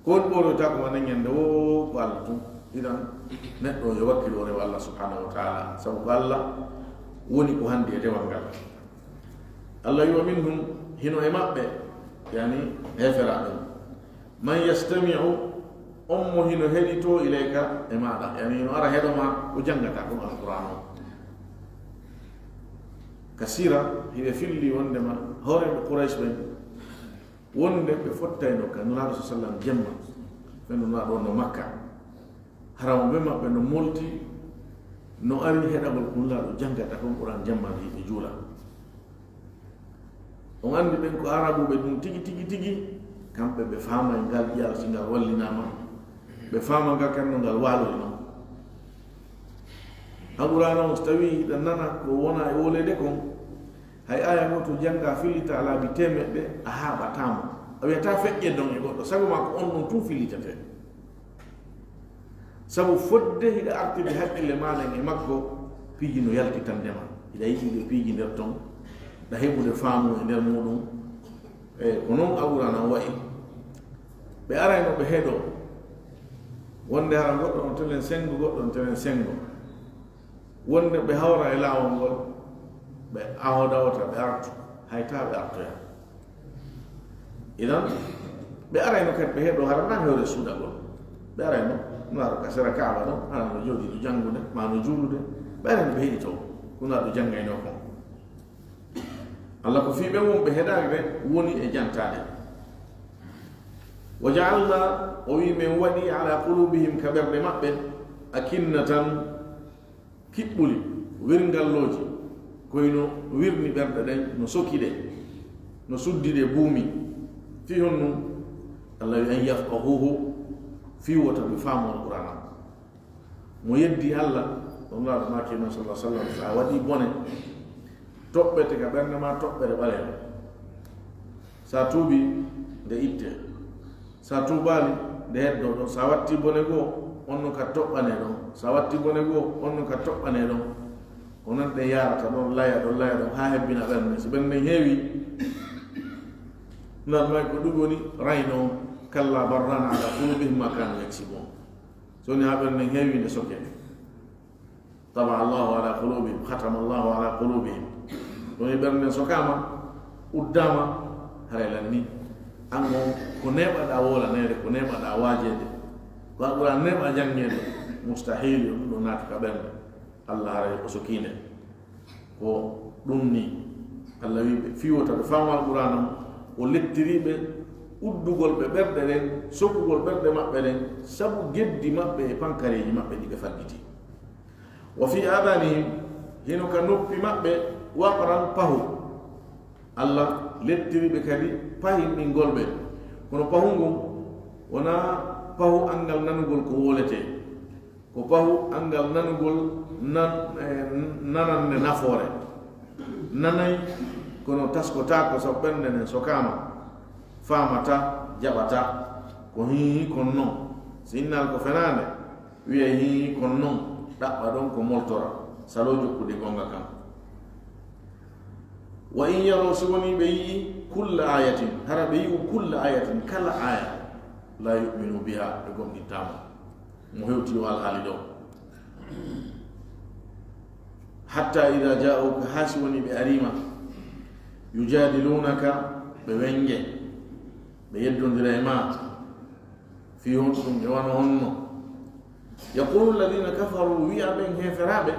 Ko woni ɓooroyta ko ma nden ñande o ko Allah tun. Idan neɗɗo yo wakkilo o rewa Allah subhanahu wa taala. Sabu ko Allah woni ko handi e dewal ngal. Allah wi wa minhum, hino e maɓɓe, yani heeferaaɓe. Man yastami'u, on mo hino heɗito ilayka e maaɗa, yani hino ara heɗo ma ko janngata kon Alqur'aan o. Ka sira, hiɓe filli wondema hooreeɓe Quraysh ɓen, wonde ɓe fottayno ka Nulaaɗo sa sallam jemma, ɓen Nulaaɗo wonno Makka. Hara mo ɓe maɓɓe no molti, no ari heɗagol ko Nulaaɗo janngata kon Qur'aan jemma nde hiɓe juula. On anndi ɓen ko Arabuɓe ɗum tigi, tigi, tigi, kamɓe ɓe faamay ngal ƴi'al si ngal wallinaama, ɓe faama ngal kan no ngal waalori non. Alqur'aana on, so tawii hiɗa nana ko wona e wooleede kon, hay aaya gooto jannga fillita laabi teemeɗɗe, a haaɓataa mo. A wiyataa feƴƴe non e goɗɗo, sago maa ko on ɗon tun fillitete. Sabu fodde hiɗa artiri haqqille maa ɗen e makko, piiji no yaltitande ma. Hiɗa yiɗi ɗe piiji nder ton, ɗa heɓude faamu e nder muɗum. E ko non Alqur'aana on wa'i. Ɓe arayno ɓe heɗo, wonde hara goɗɗo on telen senngo, goɗɗo on telen senngo. Wonde ɓe hawra e laawol ngol, ɓe ahodawta, ɓe artu, hay taa ɓe artoya. Idan, ɓe arayno kadi ɓe heɗo hara naa hewre suuɗagol. Ɓe arayno, no ara ka sera Kaaba ɗon, hara no jooɗi no janngude, maa no juulude. Ɓe arayno ɓe heɗito, ko Nulaaɗo janngaynoo kon. Allah ko fii ɓen wonɓe heɗaade woni e jantaade. Wa ja'alna, o wi men waɗi ala qulubihim, ka ɓerɗe maɓɓe, akinnatan, kiɓɓuli, wirngallooji, koyno wirni ɓerɗe ɗen, no soki ɗe, no suddi ɗe buumi. Fii honɗum? Allah wi an yafqahuhu, fii wota ɓe faamu Alqur'aana. Mo yeddi Allah, ɗum Nulaaɗo maaki non sallallahu alaihi wasallam, sa waɗi bone, toɓɓete ka ɓernde ma toɓɓere ɓaleere. Sa tuubi, nde itte. Sa tuubaali, nde heddo ɗon. Sa watti bone goo, on non ka toɓɓane ɗon. Sa watti bone goo, on non ka toɓɓane ɗon. Ko non ɗe yaarata ɗon, laya ɗon, laya ɗon, haa hebbina ɓernde. Si ɓernde heewi, nan may ko ɗum woni rayno, kalla barrana ala qulubihim ma kanu yaksibun. So woni haa ɓernde heewi nde soke. Taba Allahu ala qulubihim, khatama Allahu ala qulubihim. So woni ɓernde sokaama, uddaama, haray lanni. An on, ko neeɓaɗaa wolaneede, ko neeɓaɗaa waajeede, ko a ɓura neeɓa janngeede, mustahili yo ɗum ɗo naatu ka ɓernde. Allah haray o sokii nde. Ko ɗum ni, Allah wi ɓe, fii wota ɓe faamu Alqur'aana on, o lettiri ɓe uddugol ɓe ɓerɗe ɗen, sokugol ɓerɗe maɓɓe ɗen, sabu geddi maɓɓe e pankareeji maɓɓe ɗi ɓe faggiti. Wa fi aadanihim, hino ka noppi maɓɓe, waqran, pahu. Allah lettiri ɓe kadi pahinɗingol ɓe. Kono pahu ngun wonaa pahu anngal nanugol ko wooletee. Ko pahu anngal nanugol nan-, eh, nanande nafoore. Nanay, kono taskotaako sabu ɓernde nden sokaama, faamata, jaɓata. Ko hihi kon non. Si innal ko fenaande, wiya hihi kon non, ɗaɓɓa ɗon ko moltora, saloo jokkude gonga kan. Wa in yaraw, si woni ɓe yi'i, kulla ayatin, hara ɓe yi'u kulla ayatin, kala aya, la yu'minu biha, ɓe gomɗintaa mo. Mo hewti o alhaali ɗo. Hatta ida ja'uka, haa si woni ɓe ariima, yujadilunaka, ɓe wenge, ɓe yeddondira e ma, fii honɗum e wano honno. Yaqulu alladhina kafaru, wi'a ɓen heeferaaɓe,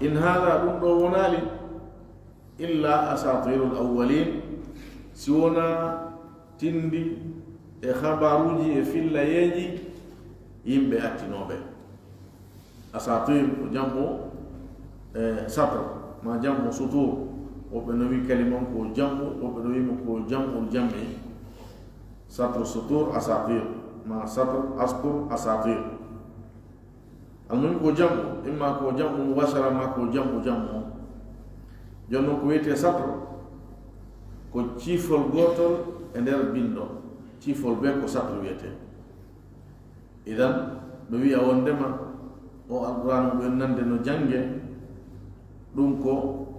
in hadha, ɗum ɗo wonaali, illa asatirul awwalin, si wonaa tindi e habaruuji e fillayeeji yimɓe attinooɓe. Asatir ko jam'u, eh, satr, ma jam'u sutur. Woɓɓe no wi kalima on ko jam'u, woɓɓe no wi mo ko jam'ul jam'i. Satr, sutur, asatir, ma satr, astur, asatir. Almuhim ko jam'u, imma ko jam'u mubashara, ma ko jam'u jam'u. Jooni non ko wiyetee satr, ko ciifol gootol e nder binndo. Ciifol bee ko satr wiyetee. Idan, Ɓe wi'a wondema o Alqur'aanu ɓe nande no jannge, ɗum ko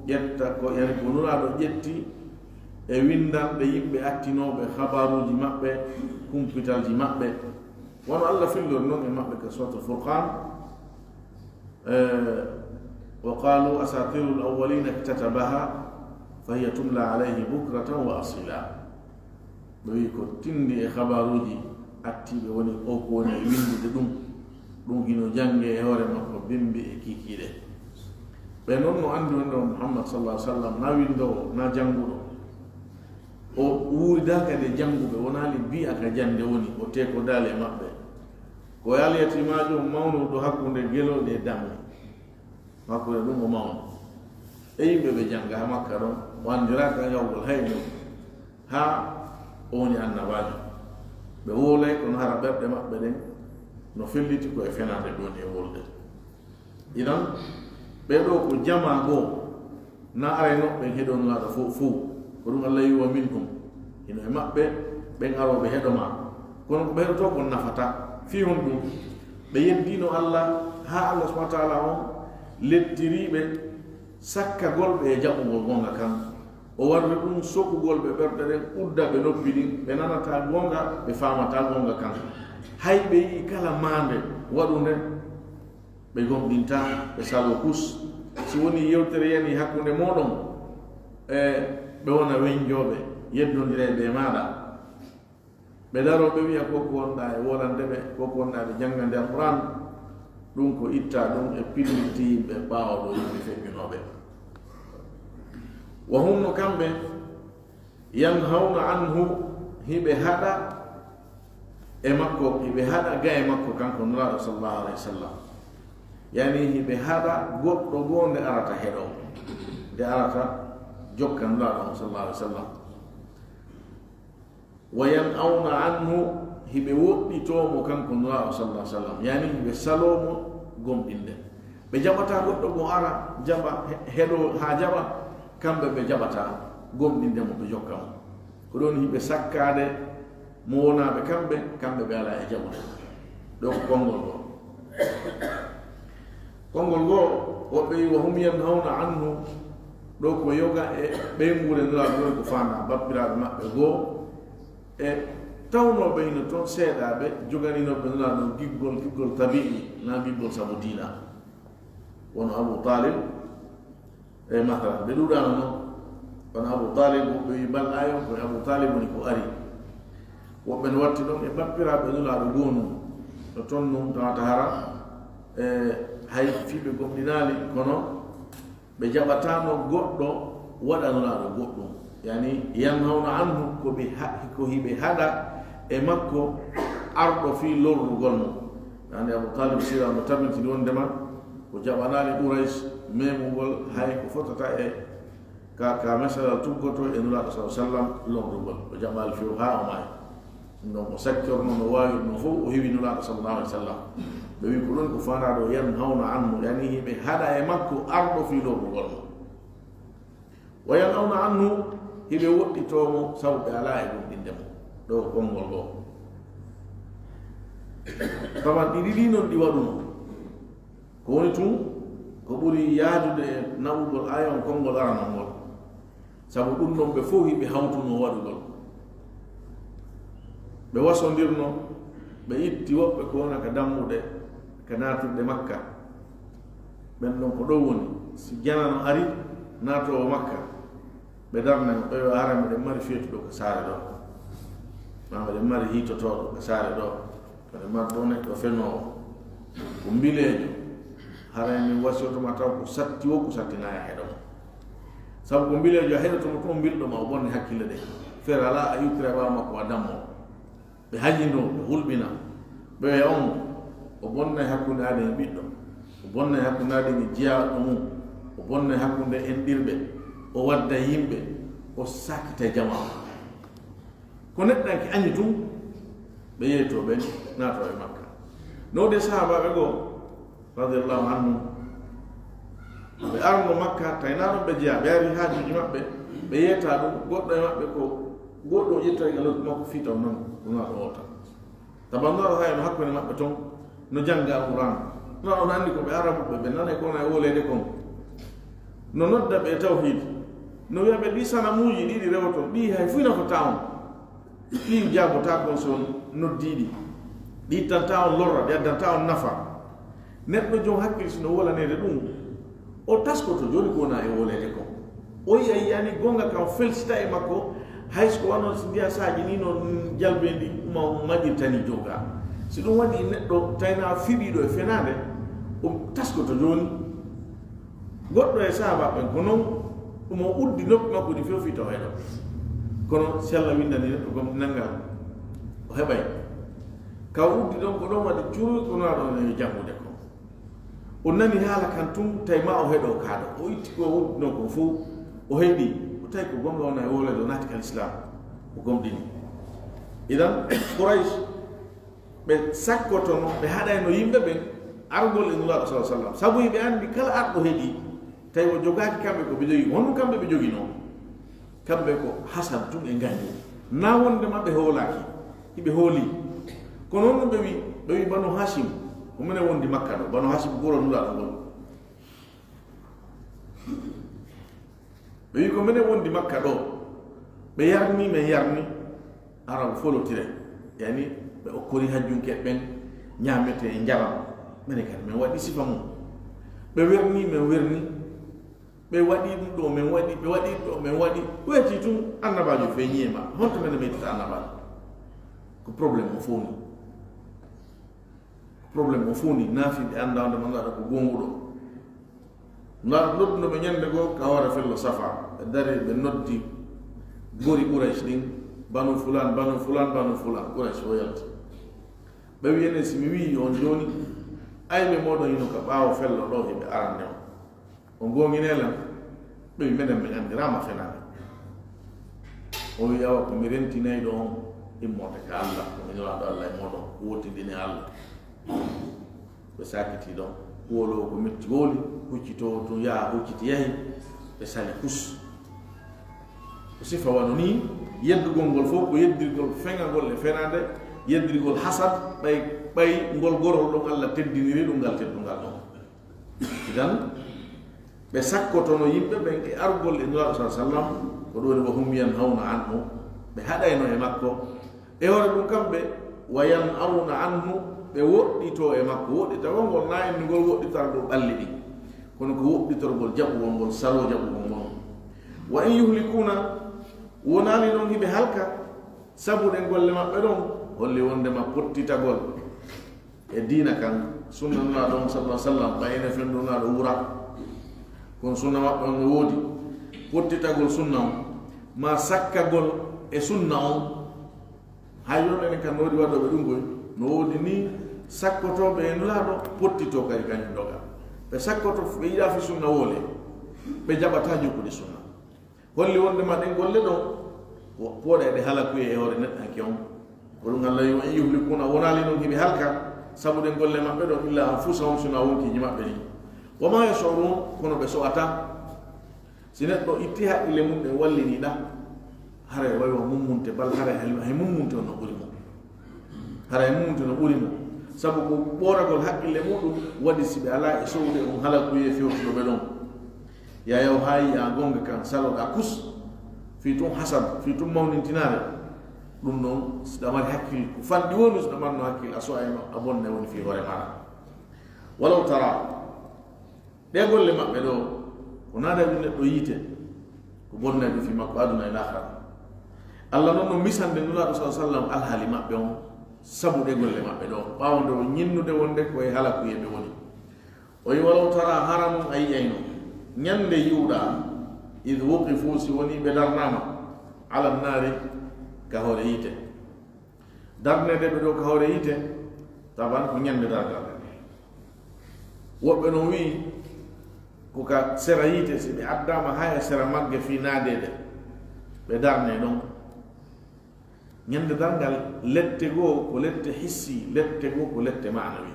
ƴetta, ko, yani, ko Nulaaɗo ƴetti e winndanɗe yimɓe attinooɓe habaruuji maɓɓe, kumpitalji maɓɓe. Wano Allah fillori non e maɓɓe ka Suuratul Furqaan, eh, "Wa qaalu asaatiirul awwaliina iktatabahaa fa hiya tumlaa alayhi bukratan wa asiilaa." Ɓe wi'i ko tindi e habaruuji attiiɓe woni o ko woni e winndude ɗum. Ɗum hino jannge e hoore makko bimbi e kiikiiɗe. Ɓe non no anndi wonde o Muhammad sallallahu alaihi wasallam na winndoowo, na jannguɗo. O wuuridaaka de jannguɓe, wonaali bi'a ka jannde woni, o teekodaali e maɓɓe. Ko alyatimaajo mawnuɗo hakkunde gelooɗi e dammi. Hakkunde ɗum o mawno. E yimɓe ɓe jannga ha Makka ɗon, o anndiraaka e ngawgol hay no. Haa o woni annabaajo. Ɓe wowlay kono hara ɓerɗe maɓɓe ɗen no felliti ko e fenaande ɗum e wolde. Idan, ɓee ɗoo ko jamaa goo, na arayno ɓen heɗo Nulaaɗo fow, fow. Ko ɗum Allah wi'i, "Wa minhum." Hino e maɓɓe, ɓen arooɓe heɗo ma. Kono ko ɓe heɗotoo kon nafata. Fii honɗum? Ɓe yeddiino Allah, haa Allah subhanahu wa ta'ala on lettiriiɓe sakkagol ɓe e jaɓugol goonga kan. O warri ɗum sokugol ɓe ɓerɗe ɗen, udda ɓe noppi ɗin, ɓe nanataa goonga, ɓe faamataa goonga kan. Hay ɓe yi'i kala maande waɗunde, ɓe gomɗintaa, ɓe saloo kus. Si wonii yewtere yanii hakkunde mooɗon, e ɓe wona weñjooɓe, yeddondiree ɓe maaɗa. Ɓe daroo, ɓe wi'a, "Ko ko wonɗaa e wolande ɓe, ko ko wonɗaa ɓe janngande Alqur'aan?" Ɗum ko itta ɗum e pilliti yimɓe ɓaawo ɗo yimɓe feƴƴunooɓe. Wa hum, no kamɓe, yanhawna anhu, hiɓe haɗa e makko, hiɓe haɗa ga e makko kanko Nulaaɗo sallallahu alaihi wasallam. Yani hiɓe haɗa goɗɗo goo nde arata heɗo, nde arata jokka Nulaaɗo sallallahu alaihi wasallam. Wa yan'awna anhu, hiɓe woɗɗitoo mo kanko Nulaaɗo sallallahu alaihi wasallam, yani hiɓe saloo mo gomɗinde. Ɓe jaɓataa goɗɗo mo ara jaɓa he-, heɗo haa jaɓa, kamɓe ɓe jaɓataa gomɗinde mo, ɓe jokka mo. Ko ɗon hiɓe sakkaade mo wonaaɓe kamɓe, kamɓe ɓe alaa e jaɓude. Ɗo ko konngol goo. Konngol goo, woɓɓe wi'i, "Wa hum yanhawna anhu." Ɗo ko yoga e ɓeynguure Nulaaɗo, ɗon ko faandaa bappiraaɓe maɓɓe goo e tawnooɓe hino toon seeɗaaɓe joganinooɓe Nulaaɗo giggol, giggol tabi'i, naa giggol sabu diina. Wono Abu Talib e masalan, ɓe ɗuuɗaano non. Kono Abu Talib, woɓɓe wi'i bal ayon, ko e Abu Talib woni ko ari. Woɓɓe no watti ɗon e bappiraaɓe Nulaaɗo goo nun. No toon nun tawata hara, e, hay fii ɓe gomɗinaali, kono ɓe jaɓataano goɗɗo waɗa Nulaaɗo goɗɗum. Yani, yanhawna anhu, ko ɓe ha-, ko hiɓe haɗa e makko arɗo fii lorrugol mo. Yani, Abu Talib sira mo tabintini wondema ko jaɓanaali Quraysh memugol hay ko fotata e ka, ka mesalal tuggoto e Nulaaɗo sallallahu alaihi wasallam lorrugol. O jaɓaali few haa o maayi. Ɗum ɗon o saccorno no waawirno fow, o hewi Nulaaɗo sallallahu alaihi wasallam. Ɓe wi'i ko ɗon ko faandaa ɗo yanhawna anhu, yani hiɓe haɗa e makko arɗo fii lorrugol mo. Wa yan'awna anhu, hiɓe woɗɗitoo mo sabu ɓe alaa e gomɗinde mo. Ɗo ko konngol goo. Taman ɗi ɗiɗi non ɗi waɗuno. Ko woni tun, ko ɓuri yaadude e naɓugol aaya on konngol aranol ngol. Sabu ɗum ɗon ɓe fow hiɓe hawtuno waɗugol. Ɓe wasondirno, ɓe itti woɓɓe ko wona ka dammuɗe, ka naatirɗe Makka. Ɓen ɗon ko ɗo woni, si janano ari, naatoowo Makka, ɓe darna mo, ɓe wi'a, "Hara miɗen mari feetuɗo ka saare ɗo. Maa miɗen mari hiitotooɗo ka saare ɗo." Kono ma ɗo neɗɗo fenoowo, ko mbileejo, haray min wasiyoto ma taw ko satti wo ko sattinaaya heɗo ma. Sabu ko mbileejo a heɗoto mo toon mbilɗo ma, o bonni hakkille ɗe. Feere alaa a iwtira e ɓaawo makko a dammo. Ɓe hajindoo, ɓe hulɓina. Ɓe wi'a on, o bonnay hakkunde aadee e ɓiɗɗo. O bonnay hakkunde aadee e jiyaaɗo mum. O bonnay hakkunde enɗirɓe. O wadda yimɓe. O sakita jamaa. Ko neɗɗanke añi tun, ɓe yeeytoo ɓen, naatoo e Makka. No de sahaabaaɓe goo, radiyallahu anhum, ɓe arno Makka, tawi naa ɗon ɓe jeyaa, ɓe ari haajuuji maɓɓe, ɓe yeeytaa ɗum, goɗɗo e maɓɓe ko, goɗɗo o ƴettay e lobbi makko fii taw nan, ko naa ɗo wota. Tabannoɗo hay no hakkunde maɓɓe ton, No jannga Alquraan. No on anndi ko ɓe Arabuɓe, ɓe nanay ko wona e wooleede kon. No nodda ɓe e tawhiid. No wi'a ɓe ɗii sanamuuji ɗiɗi rewoton, ɗii hay fuu nafataa on. Ɗii jaabotaa kon si on noddii ɗi. Ɗi ittantaa on lorra, ɗi addantaa on nafa. Neɗɗo jom hakkil si no wolaneede ɗum, o taskoto jooni ko wona e wooleede kon. O yi'a, yi'ani goonga kan felsita e makko, hay so ko wano si ndiyan saaji ni no jalbeendi ma maƴirta ni jooga. Si ɗum waɗi neɗɗo tawna fiɓiiɗo e fenaande, o taskoto jooni. Goɗɗo e sahaaba ɓen ko non, ɗum o uddi noppi makko ɗi few fii taw heɗo. Kono si Alla winndani neɗɗo gomɗinal ngal, o heɓay. Ka o uddi ɗon, ko ɗon waɗi curu, ko non ɗon e janngude ko. O nani haala kan tun, tawi ma o heɗo kaado. O itti ko o uddinoo kon fow, o heɗi, o tawi ko goonga wona e wooleede, o naati ka Lislaam, o gomɗini. Idan, Quraysh, ɓe sakkotono, ɓe haɗayno yimɓe ɓen argol e Nulaaɗo, sallallaahu alayhi wa sallam. Sabu hiɓe anndi kala arɗo heɗi, tawi o jogaaki kamɓe ko ɓe jogii, honɗum kamɓe ɓe joginoo? Kamɓe ko hasad tun e ngañgu. Na wonde ma ɓe hoolaaki, hiɓe hooli. Kono honɗum ɓe wi? Ɓe wi Banu Hashim, ko minen wondi Makka ɗo. Banu Hashim ko wuro Nulaaɗo ngol. Ɓe wi ko minen wondi Makka ɗo. Ɓe yarni, men yarni. Arabu folotire. Yani, ɓe okkori hajjunke ɓen ñaamete e njaram. Minen kadi, men waɗi sifa mum. Ɓe werni, men werni. Ɓe waɗi ɗum ɗo, men waɗi, ɓe waɗi ɗo, men waɗi. Weeti tun, annabaajo feeñi e ma. Honto men mettata annabaajo? Ko problème o fow ni. Ko problème o fow ni. Naafiɓe annda wonde ma ngaɗa ko gonguɗo. Ngar nodduno ɓe ñande goo ka hoore fello Safa. Ɓe dari, ɓe noddi gori Quraysh ɗin, Banu fulan, Banu fulan, Banu fulan. Quraysh o yalti. Ɓe wi enen, si mi wi'i on jooni, ayɓe mooɗon hino ka ɓaawo fello ɗo, hiɓe arande on. On goongine lan? Ɓe wi, menen min anndiraama fenaande. O wi, awa, ko mi rentinayɗo on immorde ka Alla, ko mi nulaaɗo Alla e mooɗon, wootindine Alla. Ɓe saakiti ɗon. Wolo ko metti woli, huccito tun yaha, hucciti yahi, ɓe sali kus. Ko sifa wano ni, yeddugol ngol fow ko yeddirgol feŋagol e fenaande, yeddirgol hasad, ɓay, ɓay ngol gorol ɗon Alla teddiniri ɗum ngal teddungal ɗon. Idan, ɓe sakkotono yimɓe ɓen e argol e Nulaaɗo sallallaahu alayhi wa sallam, ko ɗum woni wa hum yanhawna anhu, ɓe haɗayno e makko. E hoore ɗum kamɓe, wa yan'awna anhu, ɓe woɗɗitoo e makko. Woɗɗitagol ngol na enni ngol woɗɗitagol ɓalli ɗin, kono ko woɗɗitorgol jaɓugol ngol, saloo jaɓugol ngol. Wa in yuhlikuna, wonaali noon hiɓe halka, sabu ɗen golle maɓɓe ɗon, holli wondema pottitagol e diina kan, sunna Nulaaɗo on, sallallaahu alayhi wa sallam, ɓay ene fen Nulaaɗo wura. Kono sunna maɓɓe on no woodi. Pottitagol sunna on, maa sakkagol e sunna on. Hay yon enen kan no woodi waɗooɓe ɗum koy, no woodi ni sakkotooɓe e Nulaaɗo, pottitoo kadi kañum doga. Ɓe sakkoto, ɓe yiɗaa fi sunna woole, ɓe jaɓataa jokkude sunna. Holli wondema ɗen golle ɗon, wo-, pooɗa eɗe halakuye e hoore neɗɗanke on. Ko ɗum Allah wi, "Wa in yuhlikuna", wonaali noon hiɓe halka, sabu ɗen golle maɓɓe ɗon, "illa anfusahum", sina wonkiiji maɓɓe ɗin. "Wa ma yash'urun", kono ɓe so'ata. Si neɗɗo itti haqqille mum ɗen wallini ɗa, haray way wa mummunte, bal haray hay, hay mummunte on no ɓuri mo. Haray mummunte no ɓuri mo. Sabu ko ɓooragol haqqille muɗum waɗi si ɓe alaa e sowde on halakuye fewtuɗo ɓe ɗon. Yaa yaw haa yi'a goonga kan, saloɗaa kus, fii tun hasad, fii tun mawnintinaare. Ɗum noon, si ɗa mari hakkil, ko fanɗi wonu, si ɗa marno hakkil, a so'ayno, a bonna woni fii hoore maaɗa. Walaw tara, ɗee golle maɓɓe ɗoo, ko naada ɗum neɗɗo yiite, ko bonna ɗum fii makko aduna e laakhara. Allah noon no misande Nulaaɗo sallallaahu alayhi wa sallam alhaali maɓɓe on, sabu ɗee golle maɓɓe ɗoo, ɓaawo nde o ñinnude wonde ko e halakuye ɓe woni. O wi, "Walaw tara", hara nun a yi'ayno, ñande yi'uɗaa, "idh wuqifu", si woni ɓe darnaama, "ala nnaari", ka hoore yiite. Darneede ɓe ɗoo ka hoore yiite, taban ko ñande darngal. Woɓɓe non wi'i, ko ka sera yiite, si ɓe addaama haa e sera magge fii naadeede, ɓe darne ɗon. Ñande darngal, lette goo ko lette hissi, lette goo ko lette maanawi.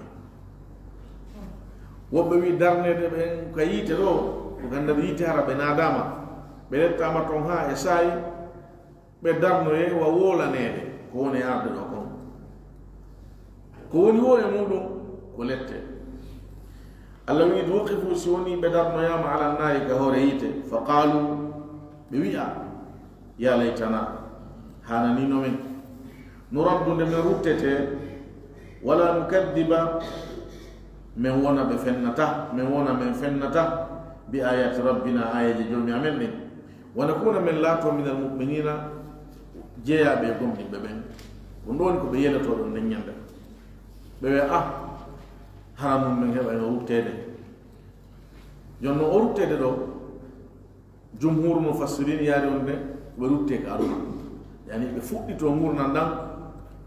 Woɓɓe wi'i darneede ɓen ka yiite ɗoo, ko gandal yiite hara ɓe naadaama, ɓe lettaama ton haa e saa'i, ɓe darnoyee wa woolaneede ko woni arde ɗoo kon. Ko woni woo e muuɗum, Lette. Allah wi'i, "Wuqifu", si woni ɓe darnoyaama, "ala nnaari", ka hoore yiite. "Fa qaalu", ɓe wi'a, "Ya laytana, haananiino men. Nuraddu, nde men ruttete, wala nukaddiba, men wona ɓe fennata, men wona men fennata, bi ayati rabbina, aayeeje Joomi amen ɗen. Wa nakuna, men laato, minal mu'minina, jeyaaɓe e gomɗinɓe ɓen." Ɗum ɗo woni ko ɓe yeloto ɗon nden ñande. Ɓe wi'a, "Ah, hara nun men heɓayno rutteede." Jooni non o rutteede ɗo, jumhuru mufassirin yaari on ne, ɓe rutte ka aduna. Yani ɓe fuɗɗito ngurndan ɗan,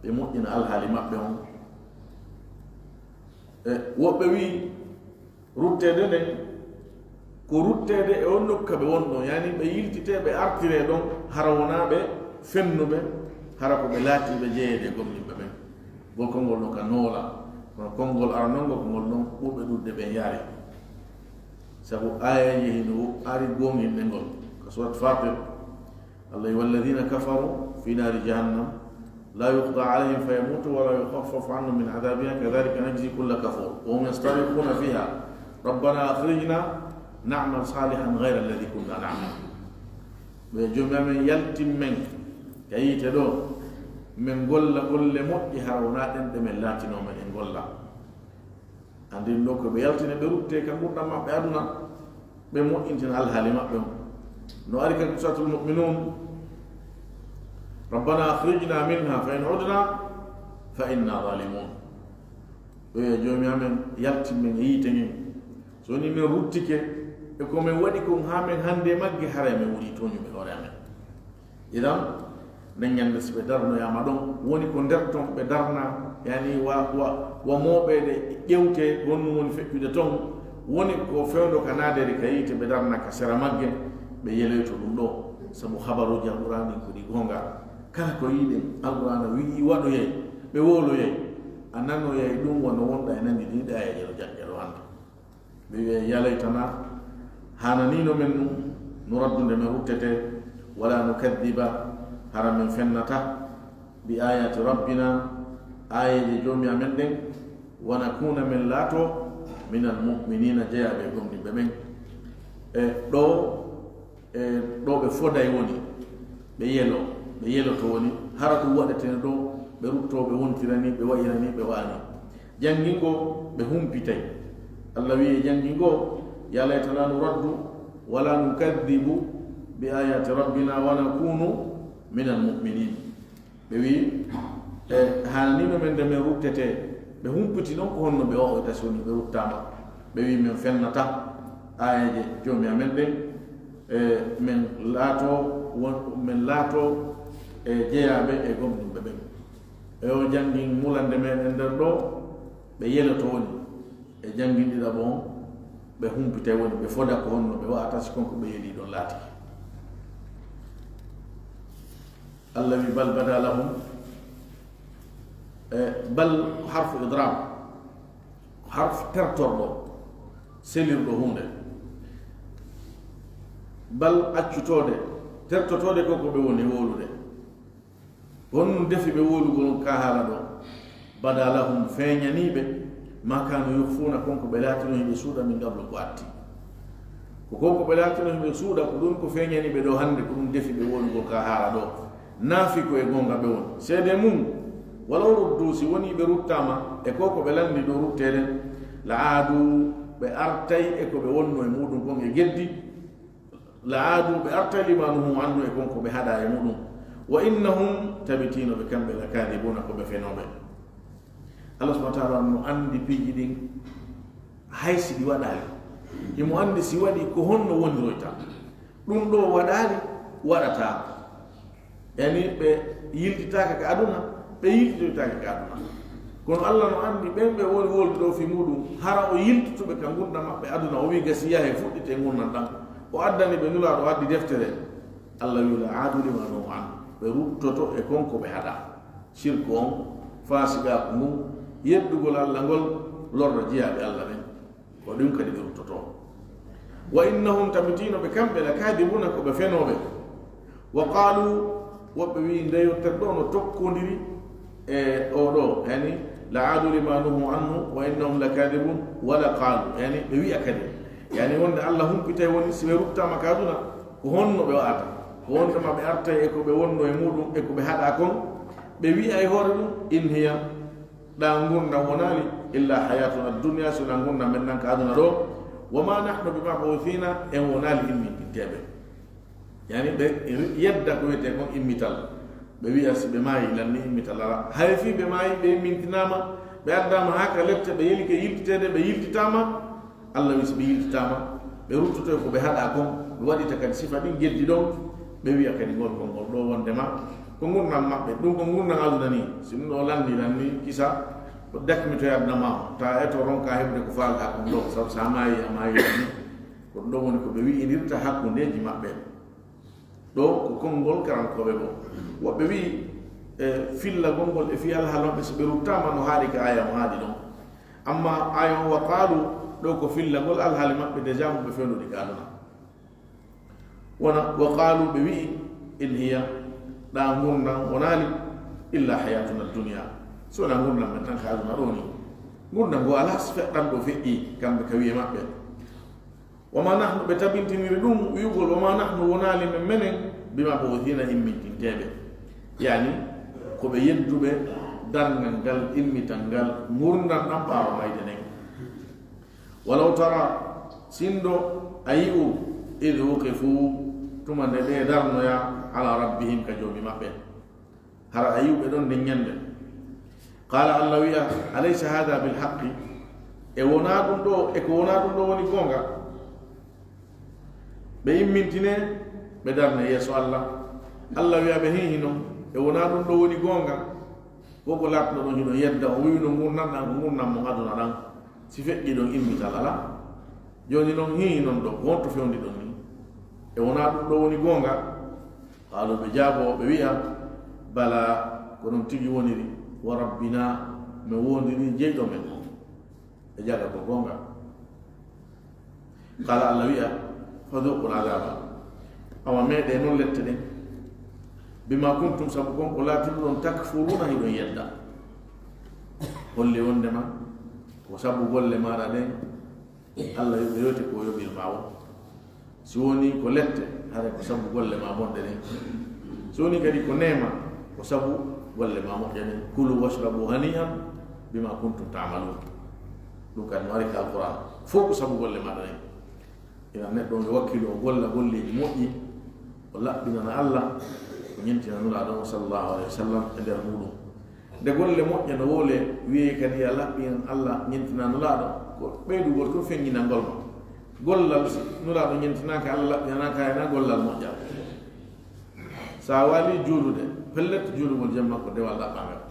ɓe moƴƴina alhaali maɓɓe on. E, woɓɓe wi'i, rutteede nden, ko rutteede e on nokka ɓe won ɗon, yani ɓe yiltitee, ɓe artiree ɗon, hara wonaa ɓe fennuɓe, hara ko ɓe laatiiɓe jeyeede e gomɗinɓe ɓen. Ngol konngol ɗon ka noola, kono konngol arnongol ko ngol ɗon ɓurɓe ɗuuɗude ɓen yaari. Sabu aayeeje hino ari goonginɗe ngol. Ka surat Fatir, Allah, "Walladina kafaru fi naari jahannam, la yuqda alayhim fa yamutu, wa la yukhaffafu anhum min adhabiha, kadhalika najzi kulla kafur, wa hum yastarikuna fiha, rabbana akhrijna na'mal salihan ghayra alladhi kunna na'mal." Ɓe, "Joomi amen, yaltin men ka yiite ɗo, men golla golle moƴƴe, hara wonaa ɗen ɗe men laatinoo men en golla." Andin ɗo ko ɓe yaltine, ɓe rutte ka ngurndan maɓɓe aduna, ɓe moƴƴintina alhaali maɓɓe on. No ari ka Suratul Mu'minun, "Rabbana akhrijna minha fa in udna fa inna zalimun." Ɓe wi'a, "Joomi amen, yaltin men e yiite ngen. So ni men ruttike, e ko men waɗi kon haa men hande magge, haray men woni tooñuɓe hoore amen." Idan, nden ñande si ɓe darnoyaama ɗon, woni ko nder ton ɓe darna, yani wa, wa, wa mooɓeede ƴewte, ko honno woni feƴƴude ton, woni ko fewndo ka naadere ka yiite, ɓe darna ka sera magge, ɓe yeloyto ɗum ɗo, sabu habaruuji Alqur'aani ko ɗi goonga. Kala ko yiɗen Alqur'aana wi'i waɗoyay, ɓe wowloyay, a nanoyay ɗum wano wonɗa e nandi ɗiɗi aayeeje no jannge ɗo hannde. Ɓe wi'a, "Ya laytana, haananiino men nun, nuraddu, nde men ruttete, wala nukaddiba, hara men fennata, bi ayati rabbina, aayeeje Joomi amen ɗen, wa nakuna, men laato, minal mu'minina, jeyaaɓe e gomɗinɓe ɓen." E ɗo, e ɗo ɓe foday woni, ɓe yelo, ɓe yeloto woni, hara ɗum waɗeteno ɗo, ɓe rutto, ɓe wontirani, ɓe wa'irani, ɓe wa'ani. Janngi ngo, ɓe humpitay. Allah wi'i e janngi ngo, "Ya laytana nuraddu, wala nukaddibu bi ayati rabbina, wa nakunu minal mu'minin." Ɓe wi'i, "E, haananiino men nde men ruttete." Ɓe humpiti non ko honno ɓe wa'oyta si woni ɓe ruttaama. Ɓe wi'i, "Men fennata aayeeje Joomi amen ɗen, e, men laato won, men laato, e, jeyaaɓe e gomɗinɓe ɓen." E o janngin mulande meɗen nder ɗo, ɓe yeloto woni. E janngin ɗiɗaɓo on, ɓe humpitay woni, ɓe foda ko honno ɓe wa'ata si kon ko ɓe yeli ɗon laati. Allah wi, "Bal bada lahum." E, bal ko harfu idrab, ko harfu tertorɗo, selirɗo huunde. Bal accutoode, tertotoode ko ko ɓe woni wowlude. Ko honɗum defi ɓe wowlugol ka haala ɗo? Bada lahum, feeñanii ɓe, ma kanu yukhfuna, kon ko ɓe laatino hiɓe suuɗa min qablu, ko atti. Ko kon ko ɓe laatino hiɓe suuɗa, ko ɗum ko feeñanii ɓe ɗo hannde, ko ɗum defi ɓe wowlugol ka haala ɗo. Naafi ko e goonga ɓe woni. Seede mum, walaw ruddu, si wonii ɓe ruttaama e ko ko ɓe lanndi ɗo rutteede, la aadu, ɓe artay e ko ɓe wonno e muɗum kon e geddi, la aadu, ɓe artay lima nuhu anhu, e kon ko ɓe haɗa e muɗum. Wa innahum, tabitiino ɓe kamɓe, la kaadibuna, ko ɓe fenooɓe. Allah subhanahu wa taala no anndi piiji ɗin, hay si ɗi waɗaali. Himo anndi si waɗi ko honno woniroyta. Ɗum ɗo waɗaali, waɗataa. Yani ɓe yiltitaaka ka aduna, ɓe yiltitoytaaka ka aduna. Kono Allah no anndi ɓen ɓe woni woldude o fii muɗum, hara o yiltituɓe ka ngurndan maɓɓe aduna, o wi'i gasi yahe fuɗɗite ngurndan ɗan. O addani ɓe Nulaaɗo, o addi deftere. Allah wi'i, la aadu lima nuhu anhu. Ɓe ruttoto e kon ko ɓe haɗa. Sirku on, faasigaaku ngun, yeddugol Allah ngol, lorra jiyaaɓe Allah ɓen. Ko ɗum kadi ɓe ruttotoo. Wa innahum, tabitiino ɓe kamɓe, la kaadibuna, ko ɓe fenooɓe. Wa qaalu, woɓɓe wi'i, nde yottere ɗo no tokkondiri e o ɗo, yani, لعادوا لما نهوا عنه وإنهم لكاذبون. ولقالوا, yani, ɓe wi'a kadi, yani, wonde Allah humpitay woni si ɓe ruttaama ka aduna, ko honno ɓe wa'ata? Ko wonde ma ɓe artay e ko ɓe wonno e muɗum, e ko ɓe haɗa kon? Ɓe wi'a e hoore ɗum, إن هي, ɗa ngurndan wonaali, إلا حياتنا الدنيا, so na ngurndan men nan ka aduna ɗo, وما نحن بمبعوثين, en wonaali immintinteeɓe. Yani, ɓe yedda ko wiyetee kon immital. Ɓe wi'a si ɓe maayi, lanni immital ala. Hay fii ɓe maayi, ɓe immintinaama, ɓe addaama haa ka lepte, ɓe yelike yiltiteede, ɓe yiltitaama. Allah wi si ɓe yiltitaama, ɓe ruttoto e ko ɓe haɗa kon, ɓe waɗita kadi sifa ɗin geddi ɗon, ɓe wi'a kadi ngol konngol ɗo wondema ko ngurndan maɓɓe, ɗum ko ngurndan aduna ni. Si ɗum ɗo lanni, lanni kisa, ko dakmitoyat na ma, ta eto ronka heɓude ko faalɗa kon ɗo, sabu sa maayi, a maayi ni. Ko ɗum ɗo woni ko ɓe wi'inirta hakkundeeji maɓɓe. Ɗo ko konngol karankooɓe goo. Woɓɓe wi'i, e, fillagol ngol e fii alhalanɓe si ɓe ruttaama no haaɗi ka aaya on haaɗi ɗon. Amma aaya on وقالوا, ɗo ko fillagol alhaali maɓɓe déjà mo ɓe fewndudi ka aduna. Wona, وقالوا, ɓe wi'i, إن هي, ɗa ngurndan wonaali, إلا حياتنا الدنيا, so wona ngurndan men tan ka aduna ɗo ni. Ngurndan goo alaa si feɗɗan ɗo feƴƴi, kamɓe ka wi'e maɓɓe. وما نحن, ɓe tabintiniri ɗum wi'ugol, وما نحن, wonaali men menen, بمبعوثين, immintinteeɓe. Yani, ko ɓe yedduɓe darngal ngal, immital ngal, ngurndan ɗan ɓaawo mayde nden. ولو ترى, sinndo a yi'u, إذ وقفوا, tuma nde ɓe darnoya, على ربهم, ka Joomi maɓɓe. Hara a yi'u ɓe ɗon nden ɲande. قال, Allah wi'a, أليس هذا بالحق؟ E wonaa ɗum ɗo, e ko wonaa ɗum ɗo woni goonga? Ɓe immintine, ɓe darne yeeso Allah. Allah wi'a ɓe, hihi non, e wonaa ɗum ɗo woni goonga? Ko ko laatno ɗon hiɗon yedda, o wi'uno ngurndan ɗan ko ngurndan mon aduna ɗan. Si feƴƴi ɗon immital alaa. Jooni non, hii non ɗo, ko honto fewndi ɗon ni? E wonaa ɗum ɗo woni goonga? Qaaluu, ɓe jaaboo, ɓe wi'a, balaa, ko ɗum tigi woniri, wa rabbinaa, men woondiri jeyɗo men on. Ɓe jaaga ko goonga. Qaala, Allah wi'a, fadhuuqul adhaaba. Awa meeɗee non lette ɗen. Bimaa kuntum, sabu kon ko laatiruɗon, takfuruuna, hiɗon yedda. Holli wondema ko sabu golle maaɗa ɗen, Allah yoɓi, yoɓi ko yoɓir ma won. Si woni ko lette, haray ko sabu golle ma bonɗe ɗen. Si woni kadi ko neema, ko sabu golle ma moƴƴe ɗen. Kuluu washrabuu hanii'an bimaa kuntum ta'maluun. Ɗum kadi no ari ka Alqur'aan. Fof ko sabu golle maaɗa ɗen. Ina neɗɗo on yo wakkilu, o golla golleeji moƴƴi, o laɓɓinana Allah, o ɲentina Nulaaɗo on, sallallahu alayhi wa sallam, e nder muɗum. Nde golle moƴƴe no wowlee, wiyee kadi a laɓɓinan Allah, ɲentina Nulaaɗo, ko ɓeydugol tun feɲɲinangol ma. Gollal, si Nulaaɗo ɲentinaaka, Allah laɓɓinanaaka, hayna gollal moƴƴal. Sa waali juulude, pellet, juulugol jemma ko dewal ɗaɓɓangal.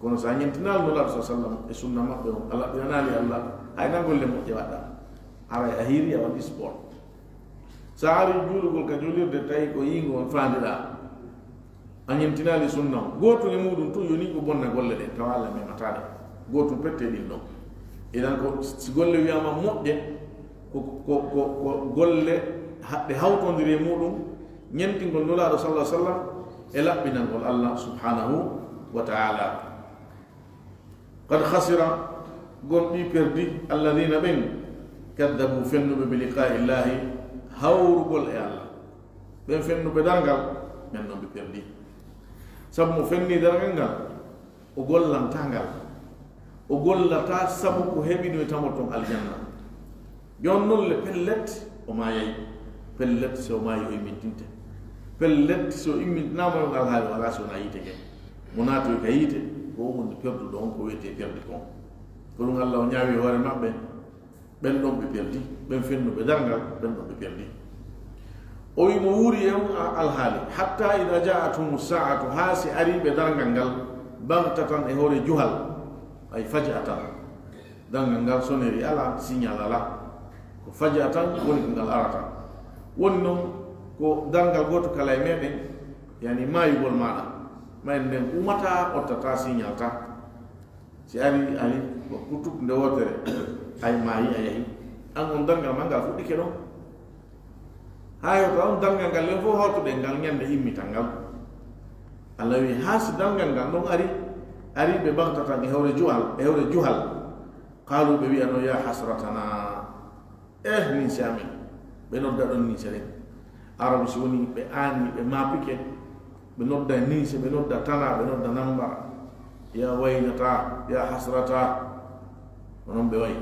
Kono sa ɲentinaali Nulaaɗo, sallallahu alayhi wa sallam, e sunna maɓɓe on, a laɓɓinanaali Allah, hayna golle moƴƴe waɗɗa. Haray a hiiri, a waɗi sport. Sa ari juulugol ka juulirde, tawi ko yiingo on faandiɗaa. A ɲentinaali sunna on. Gootum e muɗum tun yoni ko bonna golle ɗen, tawa Allah memataa ɗe. Gootum pette ɗin ɗon. Idan ko si golle wi'aama moƴƴe, ko, ko, ko, ko golle ha-, ɗe hawtondiri e muɗum, ɲentingol Nulaaɗo, sallallahu alayhi wa sallam, e laɓɓinangol Allah, subhanahu wa ta'ala. Qad khasira, gomɗii perdi, alladhiina, ɓen, kaddabu, fennuɓe, bi liqaa'i Llaahi, hawrugol e Allah. Ɓen fennuɓe darngal, ɓen non ɓe perdi. Sabu mo fenni darngal ngal, o gollantaa ngal. O gollataa sabu ko heɓino e tamol ton aljanna. Jon non le pellet, o maayay. Pellet, si o maayi, o immintinte. Pellet, si o immintinaama, yo ngal haali, wala si wonaa yiite ngen. Mo naatoy ka yiite, ko o woni perduɗo on, ko wiyetee perdi kon. Ko ɗum Allah o ɲaawi hoore maɓɓe, ɓen ɗon ɓe perdi, ɓen fennuɓe darngal, ɓen ɗon ɓe perdi. O wi mo wuuri e on a-, alhaali, hatta ida ja'athumu sa'atu, haa si ari ɓe darngal ngal, baghtatan, e hoore juhal, ay faj'atan. Darngal ngal sonnerie alaa, signal alaa. Ko faj'atan woni ko ngal arata. Woni non ko darngal gooto kala e meɗen, yani maayugol maaɗa. Mayde nden umataa, ottataa, signal taa. Si ari, ari, ko kuttuɗo nde wootere, ay maayi, a yahi. An on darngal ma ngal fuɗɗike ɗon. Haa hewta on darngal ngal nden fof hawtuɗen ngal ɲande immital ngal. Allah wi, haa si darngal ngal ɗon ari, Ari ɓe baghtatan e hewre juhal, e hewre juhal. Qaalu, ɓe wi'ano, "Ya hasratana." Eh, ninse amen. Ɓe nodda ɗon ninse ɗen. Arabu si woni ɓe aani, ɓe maapike, ɓe nodda ninse, ɓe nodda tana, ɓe nodda nambara. "Ya waylata, ya hasrata." Ko non ɓe wayi.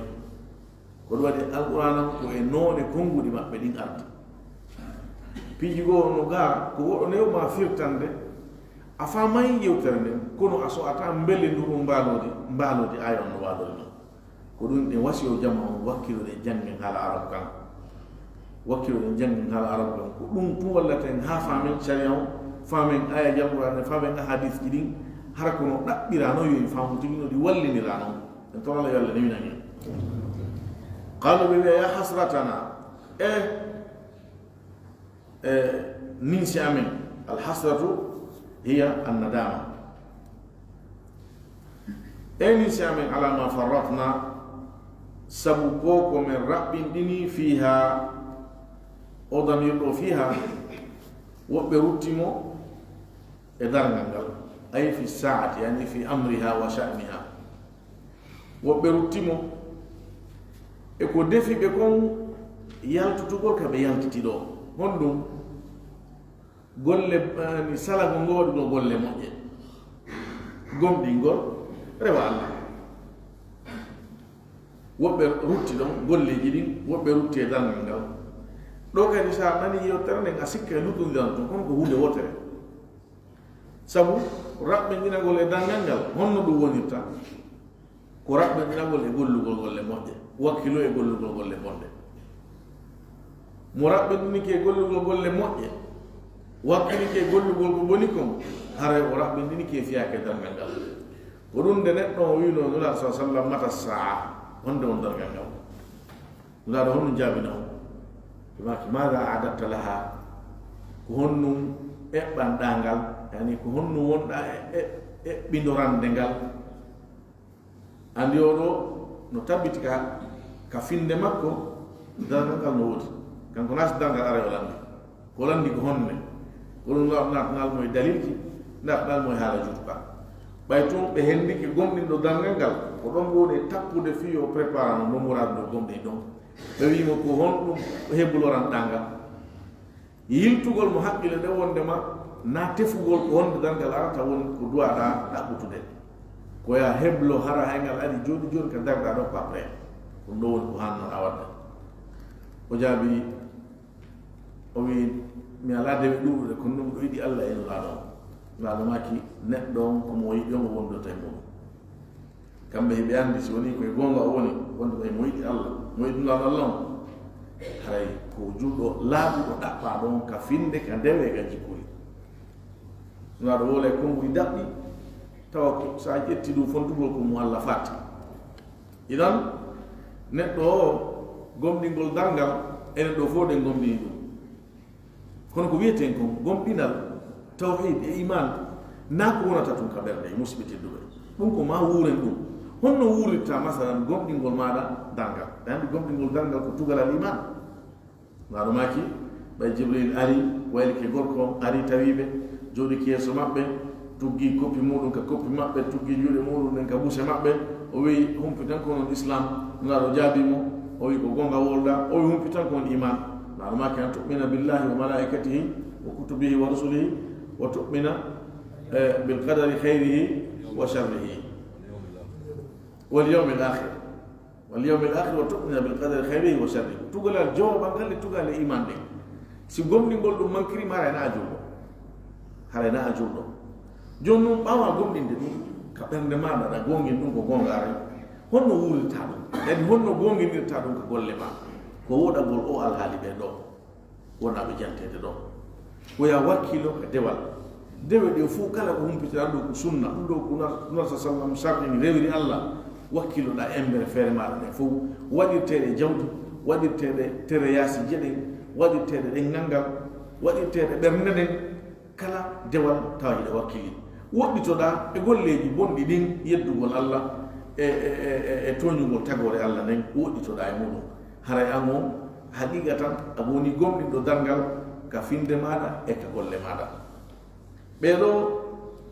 Ko ɗum waɗi Alqur'aana ko e noone konnguɗi maɓɓe ɗin ardi. Piiji goo no gaa, ko woɗɗo newo ma firtande, a faamay yewtere nden, kono a so'ata mbele ndu ɗum mbaaloodi, mbaaloodi aaya on no waalori non. Ko ɗum ɗen wasiyo jama on, wakkiloɗen janngen haala Arabu kan. Wakkiloɗen janngen haala Arabu kan. Ko ɗum tun wallata en haa faamen sariya on, faamen aayaaji Alqur'aana, faamen ahadisji ɗin, hara kono ɗaɓɓiraa non yo en faamu tigi no ɗi wallinira non. En torala yo Allah newinani en. Qaalu, ɓe wi'a, "Ya hasratana." E, e, ninsi amen. Al hasratu hiya an nadama. E ninsi amen, ala ma farratna, sabu ko ko men raɓɓinɗini fiha, o damir ɗo fiha, woɓɓe rutti mo e darngal ngal, ay fi saati, yani fi amriha wa sha'niha. Woɓɓe rutti mo e ko defi ɓe kon yaltutugol ka ɓe yaltiti ɗo. Honɗum? Golle, yani, salagol ngol waɗugol golle moƴƴe. Gomɗingol rewa Allah. Woɓɓe rutti ɗon golleeji ɗin, woɓɓe rutti e darngal ngal. Ɗo kadi, sa nani yewtere nden, a sikka e lutondiral ton, kono ko huunde wootere. Sabu raɓɓinɗinagol e darngal ngal, honno ɗum wonirta? Ko raɓɓinɗinagol e gollugol golle moƴƴe, wakkilo e gollugol golle bonɗe. Mo raɓɓinɗinike e gollugol golle moƴƴe, wakkilike e gollugol ko boni kon, haray o raɓɓinɗinike e fiyaake darngal ngal. Ko ɗum nde neɗɗo o wi'no Nulaaɗo, sallallahu alaihi wasallam, "Mata saa?" Honde won darngal ngal? Nulaaɗo honɗum jaabina o? Ɓe maaki, "Maada a'dadta laha?" Ko honɗum eɓɓanɗaa ngal? Yani, ko honɗum wonɗaa e, e, eɓɓindorande ngal? Anndi oo ɗoo no tabbiti ka, ka finnde makko, darngal ngal no woodi. Kanko naati darngal aray o lanndi. Ko lanndi ko honne? Ko ɗum naat-, naatnal mo e dalilji, naatnal mo e haala juutuka. Ɓay tun ɓe henndike gomɗinɗo darngal ngal, ko ɗon woni e tappude fii yo préparano no muraadu ndo gomɗini ɗon. Ɓe wi'i mo, "Ko honɗum hebloranɗaa ngal?" Yiltugol mo haqqille ɗen wonndema na tefugol ko honde darngal arata woni ko duwaɗaa ɗaɓɓutude. Ko ya heblo hara hay ngal ari jooni jooni ka darɗaa ɗo ko après. Ɗum ɗo woni ko hanno a waɗde. O jaabi, o wi, "Mi alaa dewe ɗuuɗuɗe, kono ɗum ɗo yiɗi Allah e Nulaaɗo on." Nulaaɗo maaki, "Neɗɗo on ko mo yiɗi on o wondota e muɗum." Kamɓe hiɓe anndi si woni koye goonga o woni, wonde ɓay mo yiɗi Allah, mo yiɗi Nulaaɗo Allah on, haray ko julɗo laaɓuɗo ɗaɓɓaa ɗon ka finnde, ka ndewe, ka jikkuli. Nulaaɗo woola e konnguɗi daɓɓi, tawa ko sa ƴetti ɗum fontugol ko mo Allah fatti. Idan, neɗɗo o gomɗingol darngal, enen ɗo fof ɗen gomɗini ɗum. Kono ko wiyeten kon, gomɗinal, tawhid e iman, na ko wonata tun ka ɓernde, e musidɓe tedduɓe. Ɗum ko ma wuuren ɗum. Honno wuurirta, masalan, gomɗingol maaɗa darngal? Ɓe anndi gomɗingol darngal ko tugalal iman. Nulaaɗo maaki, ɓay Jibril ari, waylike gorko on, ari tawi ɓe, jooɗiki yeeso maɓɓe, tuggi koppi muɗum ka koppi maɓɓe, tuggi juuɗe muɗum ɗen ka buuse maɓɓe. O wi'i, "Humpitankon on Islam?" Nulaaɗo jaabii mo, o wi'i, "Ko goonga wowluɗaa." O wi'i, "Humpitankon on iman?" Nulaaɗo maaki, "An tu'mina billahi wa malaikatihi wa kutubihi wa rusulihi wa tu'mina, eh, bil qadari khayrihi wa sharrihi wal yawmil akhir." Wal yawmil akhir wa tu'mina bil qadari khayrihi wa sharrihi. Tugalal jowaɓal ngal e tugaale iman ɗen. Si gomɗingol ɗum mankiri ma, haray na a julɗo. Haray na a julɗo. Jooni non, ɓaawo a gomɗinde ɗum ka ɓernde maaɗa, aɗa goongin ɗum ko goonga aray. Honno wuurirta ɗum? Kadi honno goonginirta ɗum ka golle ma? Ko woɗagol o alhaali ɓe ɗo. Wonaa ɓe janteede ɗo. Ko ya wakkilo ka dewal. Dewe ɗe fof kala ko humpitiraa ɗum ko sunna. Ɗum ɗo ko Nulaaɗo sallam sarɗini rewiri Allah. Wakkiloɗaa embere feere maaɗa ɗen fof. Waɗirteeɗe jawdi, waɗirteeɗe tere yaasi jeɗen, waɗirteeɗe ɗenngal ngal, waɗirteeɗe ɓernde nden. Kala dewal tawa hiɗa wakkili. Woɗɗitoɗaa e golleeji bonɗi ɗin, yeddugol Allah e, e, e, e, e tooñugol tagoore Allah nden, woɗɗitoɗaa e muɗum. Haray an on, haqiiqatan, a woni gomɗinɗo darngal ka finnde maaɗa e ka golle maaɗa. Ɓee ɗoo,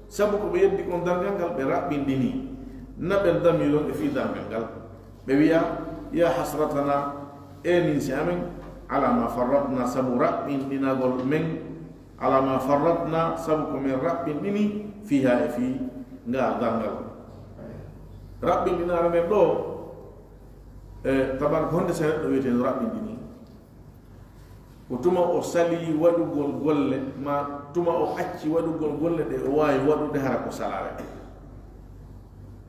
Sabu ko ɓe yeddi kon darngal ngal, ɓe raɓɓinɗini. Na ɓen damiron e fii darngal ngal. Ɓe wi'a, "Ya hasratana, e ninsi amen, ala ma farratna, sabu raɓɓinɗinagol men, ala ma farratna, sabu ko men raɓɓinɗini, fiha, e fii ngal darngal." Raɓɓinɗinaare nden ɗoo, e, tabar ko honde sa neɗɗo wi'etee no raɓɓinɗini? Ko tuma o salii waɗugol golle, ma tuma o acci waɗugol golle ɗe o waawi waɗude hara ko salaare.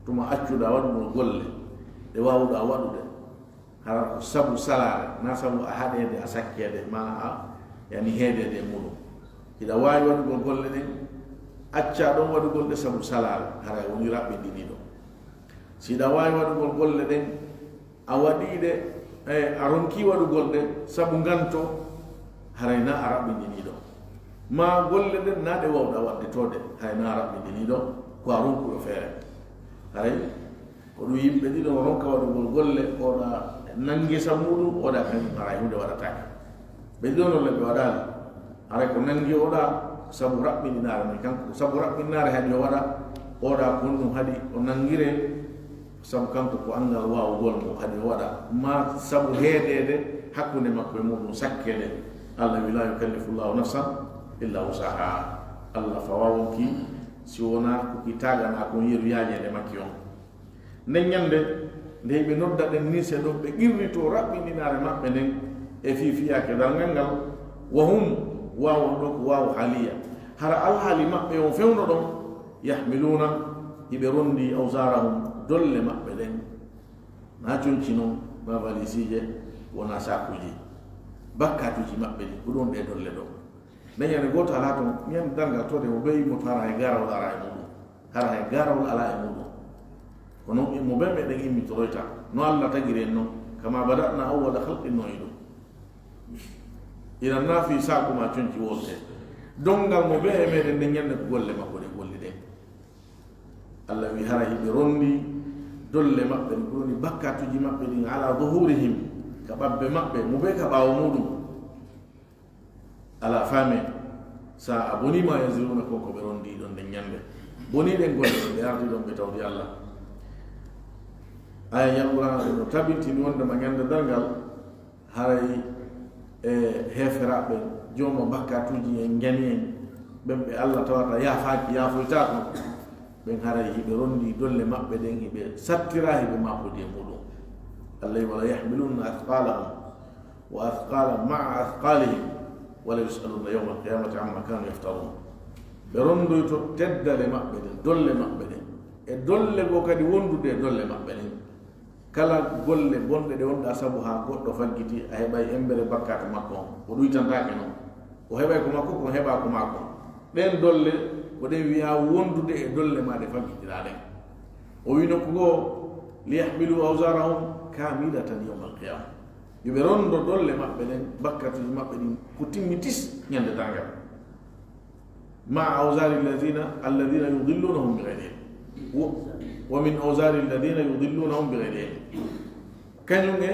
Tuma accuɗaa waɗugol golle ɗe waawuɗaa waɗude hara ko sabu salaare, na sabu a haɗeede, a sakkeede, ma a yani heedeede e muɗum. Hiɗa waawi waɗugol golle ɗen, accaa ɗon waɗugol ɗe sabu salaare, hara woni raɓɓinɗiniiɗo. Si hiɗa waawi waɗugol golle ɗen, a waɗii ɗe, e, a ronkii waɗugol ɗe sabu nganto, haray na a raɓɓinɗiniiɗo. Ma golle ɗen na ɗe waawɗaa waɗde to ɗe, haray na a raɓɓinɗiniiɗo, ko a ronkuɗo feere. Haray ko ɗum yimɓe ɗiɗo no ronka waɗugol golle, oɗa nangee sabu muɗum, oɗa kañum haray huunde waɗataake. Ɓe ɗiɗo non le ɓe waɗaali. Haray ko nangi oɗa sabu raɓɓinɗinaare men kanko, sabu raɓɓinɗinaare haɗi o waɗa, oɗa ko honɗum haɗi o nangiree? Sabu kanko ko anngal waawugol mo haɗi o waɗa, ma sabu heedeede hakkunde makko e muɗum sakkeede. Allah wi, "La yukallifu Llahu nafsan illa wusaha." Allah fawaa wonkii si wonaa ko ki taaganaa kon yeru yaajeende makki on. Nden ñande, nde ɓe nodda ɗen ninse ɗon, ɓe qirritoo raɓɓinɗinaare maɓɓe nden e fii fiyaake darngal ngal, wa hum, waawu on ɗoo ko waawu haaliya. Hara alhaali maɓɓe on fewndo ɗon, yahmiluuna, hiɓe ronndii awzaarahum, dolle maɓɓe ɗen. Na conci non, na valisiije, wonaa saakuuji. Bakkaatuuji maɓɓe ɗin, ko ɗon ɗee dolle ɗon. Nden ñande gooto alaa ton, ñande darngal to de mo ɓeyi mo to hara hay gaarawol alaa e muɗum. Hara hay gaarawol alaa e muɗum. Ko non mo ɓe meɗen immitoroyta. No Allah tagiri en non. Kama bada'na awwala khalqin nu'idu. Iran na fii saaku ma conci wolte. Donngal mo ɓe e meɗen nden ñande ko golle makko ɗen golli ɗen. Allah wi hara hiɓe ronndii dolle maɓɓe ɗen, ko woni bakkaatuuji maɓɓe ɗin ala zuhurihim, ka ɓabbe maɓɓe, mo ɓe ka ɓaawo muɗum. Alaa faame, sa a bonii ma yaziruna kon ko ɓe ronndii ɗon nden ñande. Bonii ɗen golle ɗen ɓe ardi ɗon ɓe tawdi Allah. Aya Alqur'aana ɗen no tabintini wonde ma ñande darngal, haray e heeferaaɓe jooma bakkaatuuji en, njani en, ɓen ɓe Allah tawata yaafaaki, yaafoytaako, ɓen haray hiɓe ronndii dolle maɓɓe ɗen, hiɓe sattira, hiɓe maapodi e muɗum. Allah wi, "Wala yahmilunna athqalahum wa athqalan ma'a athqalihim, wala yus'alunna yawmal qiyamati amma kanu yaftarun." Ɓe ronndoyto teddale maɓɓe ɗen, dolle maɓɓe ɗen, e dolle goo kadi wondude e dolle maɓɓe ɗen. Kala golle bonɗe ɗe wonɗaa sabu haa goɗɗo faggiti, a heɓay embere bakkaatu makko on. O ɗuytantaake non. O heɓay ko makko, ko heɓaa ko makko. Ɗen dolle, ko ɗen wi'aa wondude e dolle maa ɗe faggitiraa ɗen. O wi nokku goo, "Liyahmilu awzarahum kamilatan yawmal qiyama." Yo ɓe ronndo dolle maɓɓe ɗen, bakkatuuji maɓɓe ɗin, ko timmi tis ñande darngal. Ma awzari alladhina, alladhina yudillunahum bighayri ilm. Wo-, wa min awzari alladhina yudillunahum bighayri ilm. Kañum e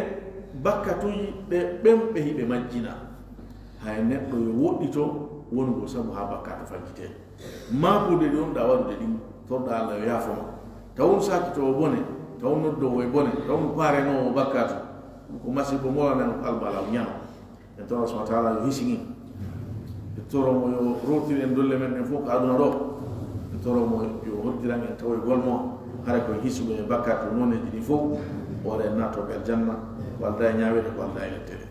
bakkatuuji ɗe ɓen ɓe hiɓe majjina. Hay neɗɗo yo woɗɗito wonugol sabu haa bakkatu faggitee. Maapude ɗi wonɗaa waɗude ɗin, torɗaa Allah yo yaafo ma. Taw on saakitoowo bone, taw on noddoowo e bone, taw on paarenoowo bakkatu. Ɗum ko masibo molana en, ko albalaa o ñano. En toro subhanahu wa taala yo hisini. En toro mo yo rowtir en dolle men ɗen fof ko aduna ɗo. En toro mo yo hoddiran en tawoygol mo. Hara koye hisuɓe e bakkatu noneeji ɗi fof. Wara en naatooɓe aljanna. Ko aldaa e ñaaweede, ko aldaa e letteede.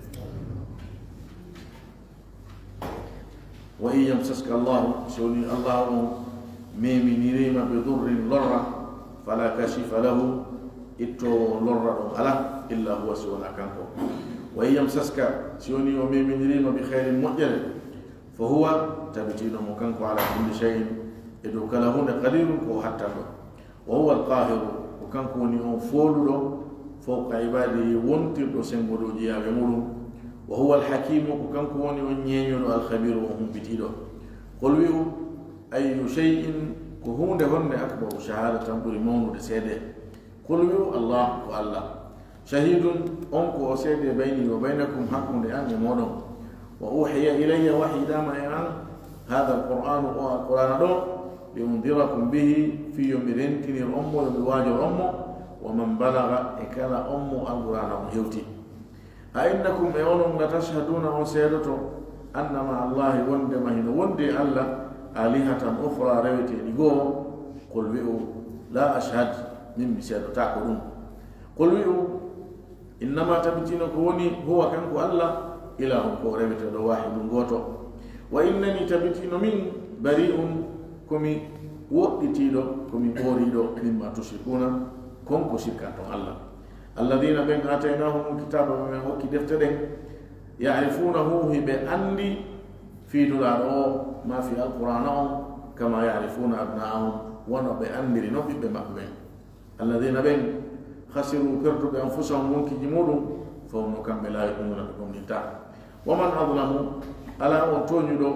Wa in yamsaska Allahu, so woni Allah on meminiriima bi durrin lorra, fala kashifa lahu, ittoowo lorra ɗon alaa, illa huwa, si wonaa kanko. Wa in yamsaska, si woni o meminiriima bi khayrin moƴƴere, fa huwa, tabitiiɗo mo kanko ala kulli shay'in, e dow kala huunde, qadirun, ko o hattanɗo. Wa huwa al-qahiru, ko kanko woni on fooluɗo, fawqa ibadihi, wontirɗo senngo dow jeyaaɓe muɗum. Wa huwa al-hakimu, ko kanko woni on ñeeñuɗo, al-khabiru, on humpitiiɗo. Qul wi'u, ayyu shay'in, ko huunde honde, akbaru shahadatan, ɓuri mawnude seede? Qul wi'u, Allah, ko Allah. Shahidun, on ko o seede, bayni wa baynakum, hakkunde an e mooɗon. Wa uhiya ilayya, wahyidaama e an, hadha al-Qur'anu, o Al-Qur'aana ɗo, لأنذركم به, fii yo mi rentinir on mo, yo mi waajor on mo, ومن بلغ, e kala on mo Alqur'aana on hewti. أئنكم, e onon, لتشهدون, on seedoto, أن مع الله, wondema hino wondi e Alla, آلهة أخرى, reweteeɗi goo? قل, wi'u, لا أشهد, min mi seedotaako ɗum. قل, wi'u, إنما, tabitino ko woni, هو, kanko Alla, إله, ko o reweteeɗo, واحد, gooto. وإنني, tabitino min, بريء, ko mi woɗɗitiiɗo, ko mi ɓooriiɗo, مما تشركون, kon ko sirkanton Alla. الذين, ɓen, آتيناهم الكتاب, ɓe men okki defte ɗen, يعرفونه, hiɓe anndi fii Nulaaɗo o, maa fii Alqur'aana on, كما يعرفون أبناءهم, wano ɓe anndiri non ɓiɓɓe maɓɓe ɓen. الذين, ɓen, خسروا, perduɓe, أنفسهم, wonkiiji muɗum, فهم, no kamɓe, لا يؤمنون, ɓe gomɗintaa. ومن أظلم, alaa on tooñuɗo,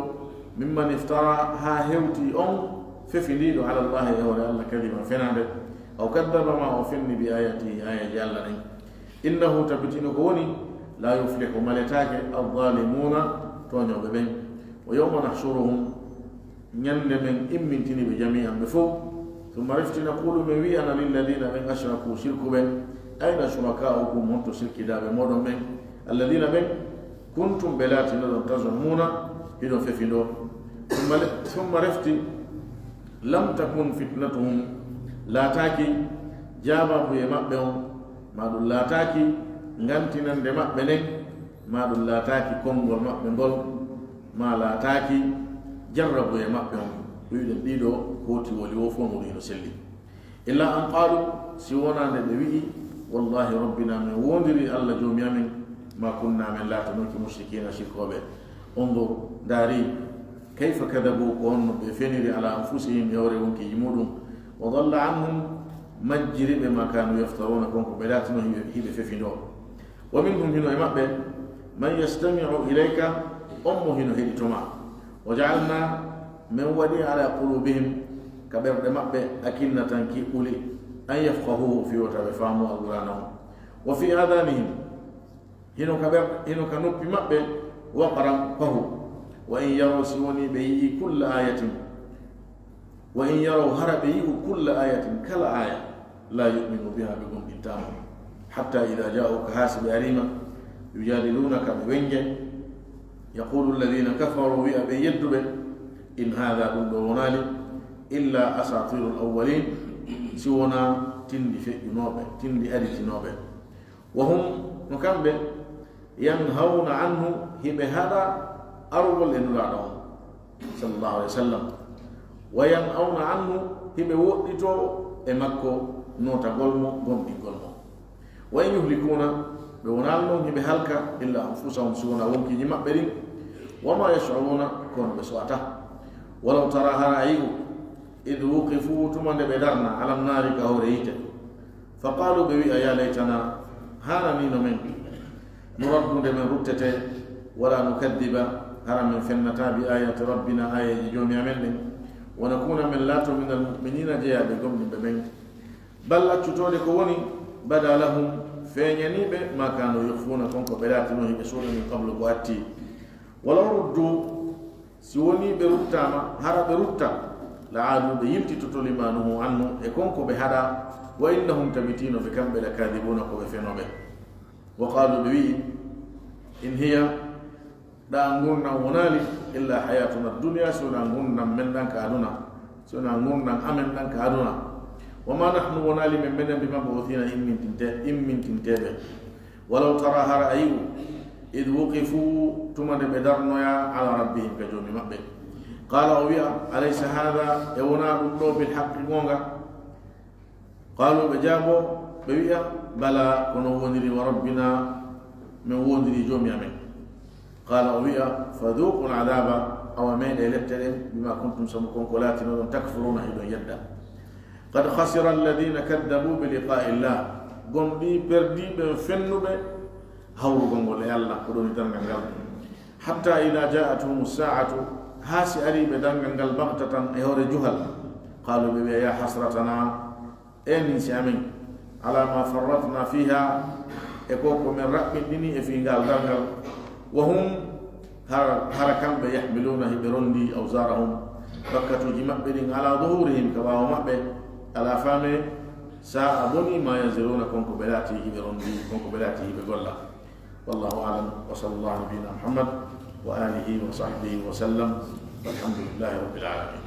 ممن افترى, haa hewti on fefindiiɗo, على الله, e hoore Alla, كذبا, fenaande, أو كذب, maa o fenni, بآياته, aayaaji Alla ɗen. إنه, tabitino ko woni, لا يفلح, maletaake, الظالمون, tooñooɓe ɓen. ويوم نحشرهم, ñande men immintini ɓe جميعا, ɓe fow. ثم, refti, نقول, men wi'ana, للذين, ɓen, أشركوا, sirkuɓe, أين شركاؤكم, honto sirkidaaɓe mooɗon ɓen, الذين, ɓen, كنتم, ɓe laatinoɗon, تزعمون, hiɗon fefindoo. ثم, ثم, refti, لم تكن فتنتهم, laataaki jaababuye maɓɓe on, maa ɗum laataaki ngantinande maɓɓe nden, maa ɗum laataaki konngol maɓɓe ngol, maa laataaki jarrabuye maɓɓe on. Ɗuyɗen ɗiɗo hooti woli, wo fof no ɗum hino selli. إلا أن قالوا, si wonaa nde ɓe wi'i, والله ربنا, men woondiri Alla Joomi amen, ما كنا, men laatanooki, مشركين, sirkooɓe. انظر, ndaari, كيف كذبوا, ko honno ɓe feniri, على أنفسهم, e hoore wonkiiji muɗum. وضل عنهم, majjiri ɓe, ما كانوا يفترون, kon ko ɓe laatinoo hiɓe, hiɓe fefindoo. ومنهم, hino e maɓɓe, من يستمع إليك, on mo hino heɗito ma. وجعلنا, men waɗi, على قلوبهم, ka ɓerɗe maɓɓe, أكنة, kiɓɓuli, أن يفقهوه, fii wota ɓe faamu Alqur'aana on. وفي آذانهم, hino ka ɓer-, hino ka noppi maɓɓe, وقرا, pahu. وإن يروا, si wonii ɓe yi'ii, كل آية, وإن يروا, hara ɓe yi'u, كل آية, kala aaya, لا يؤمنوا بها, ɓe gomɗintaa mo. حتى إذا جاءوك, haa si ɓe arii ma, يجادلونك, ɓe wennje, يقول الذين كفروا, wi'a ɓe yedduɓe, إن هذا, ɗum ɗoo wonaali, إلا أساطير الأولين, si wonaa tinndi feƴƴunooɓe, tinndi aditinooɓe. وهم, no kamɓe, ينهون عنه, hiɓe haɗa arugol e Nulaaɗo on, صلى الله عليه وسلم. وينأون عنه, hiɓe woɗɗitoo e makko, nootagol mo, gomɗingol mo. وإن يهلكون, ɓe wonaali non hiɓe halka, إلا أنفسهم, si wonaa wonkiiji maɓɓe ɗin. وما يشعرون, kono ɓe so'ataa. ولو ترى, hara a yi'u, إذ وقفوا, tuma nde ɓe darnaa, على النار, ka hoore yiite. فقالوا, ɓe wi'a, يا ليتنا, haananii no men, نرد, nde men ruttetee, ولا نكذب, hara men fennataa, بآيات ربنا, aayeeje Joomi amen ɗen, ونكون, men laatoo, من المؤمنين, jeyaaɓe gomɗinɓe ɓen. بل, accutoode ko woni, بدا لهم, feeñanii ɓe, ما كانوا يخفون, kon ko ɓe laatinoo hiɓe suuɗa, من قبل, ko atti. ولو ردوا, si wonii ɓe ruttaama, hara ɓe rutta, لعادوا, ɓe yiltitoto, لما نهوا عنه, e kon ko ɓe haɗaa, وإنهم, tabitino ɓe kamɓe, لكاذبون, ko ɓe fenooɓe. وقالوا, ɓe wi'i, إن هي, ɗaa ngurndan wonaali, إلا حياتنا الدنيا, si wonaa ngurndan men ɗan ka aduna, si wonaa ngurndan amen ɗan ka aduna. وما نحن, wonaali men menen, بمبعوثين, immintinte-, immintinteeɓe. ولو ترى, hara a yi'u, إذ وقفوا, tuma nde ɓe darnoyaa, على ربهم, ka Joomi maɓɓe. قال, o wi'a, أليس هذا, e wonaa ɗum ɗoo, بالحق, goonga? قالوا, ɓe jaaboo, ɓe wi'a, بلى, ko non woniri, وربنا, men woondirii Joomi amen. قال, o wi'a, فذوقوا العذاب, awa meeɗee lepte ɗen, بما كنتم, sabu kon ko laatinoɗon, تكفرون, hiɗon yedda. قد خسر الذين كذبوا بلقاء الله, gomɗii, perdii ɓen fennuɓe hawrugol ngol e Alla, ko ɗon e darngal ngal. حتى إذا جاءتهم الساعة, haa si arii ɓe darngal ngal, بغتة, e hoore juhal, قالوا, ɓe wi'a, يا حسرتنا, enen si amen, على ما فرطنا فيها, e ko ko men raɓɓinɗini e fii ngal darngal. وهم, hara, hara kamɓe, يحملون, hiɓe ronndii, أوزارهم, Wakkatuuji maɓɓe ɗin ala zuhurihim, ka ɓaawo maɓɓe, ala faame, sa'a boni ma yaziruna, kon ko ɓe laati hiɓe rondi, kon ko ɓe laati hiɓe golla. Wallahu a'lam, wa sallallahu ala nabiyyina Muhammad wa alihi wa sahbihi wa sallam. Walhamdulillahi rabbil alamin.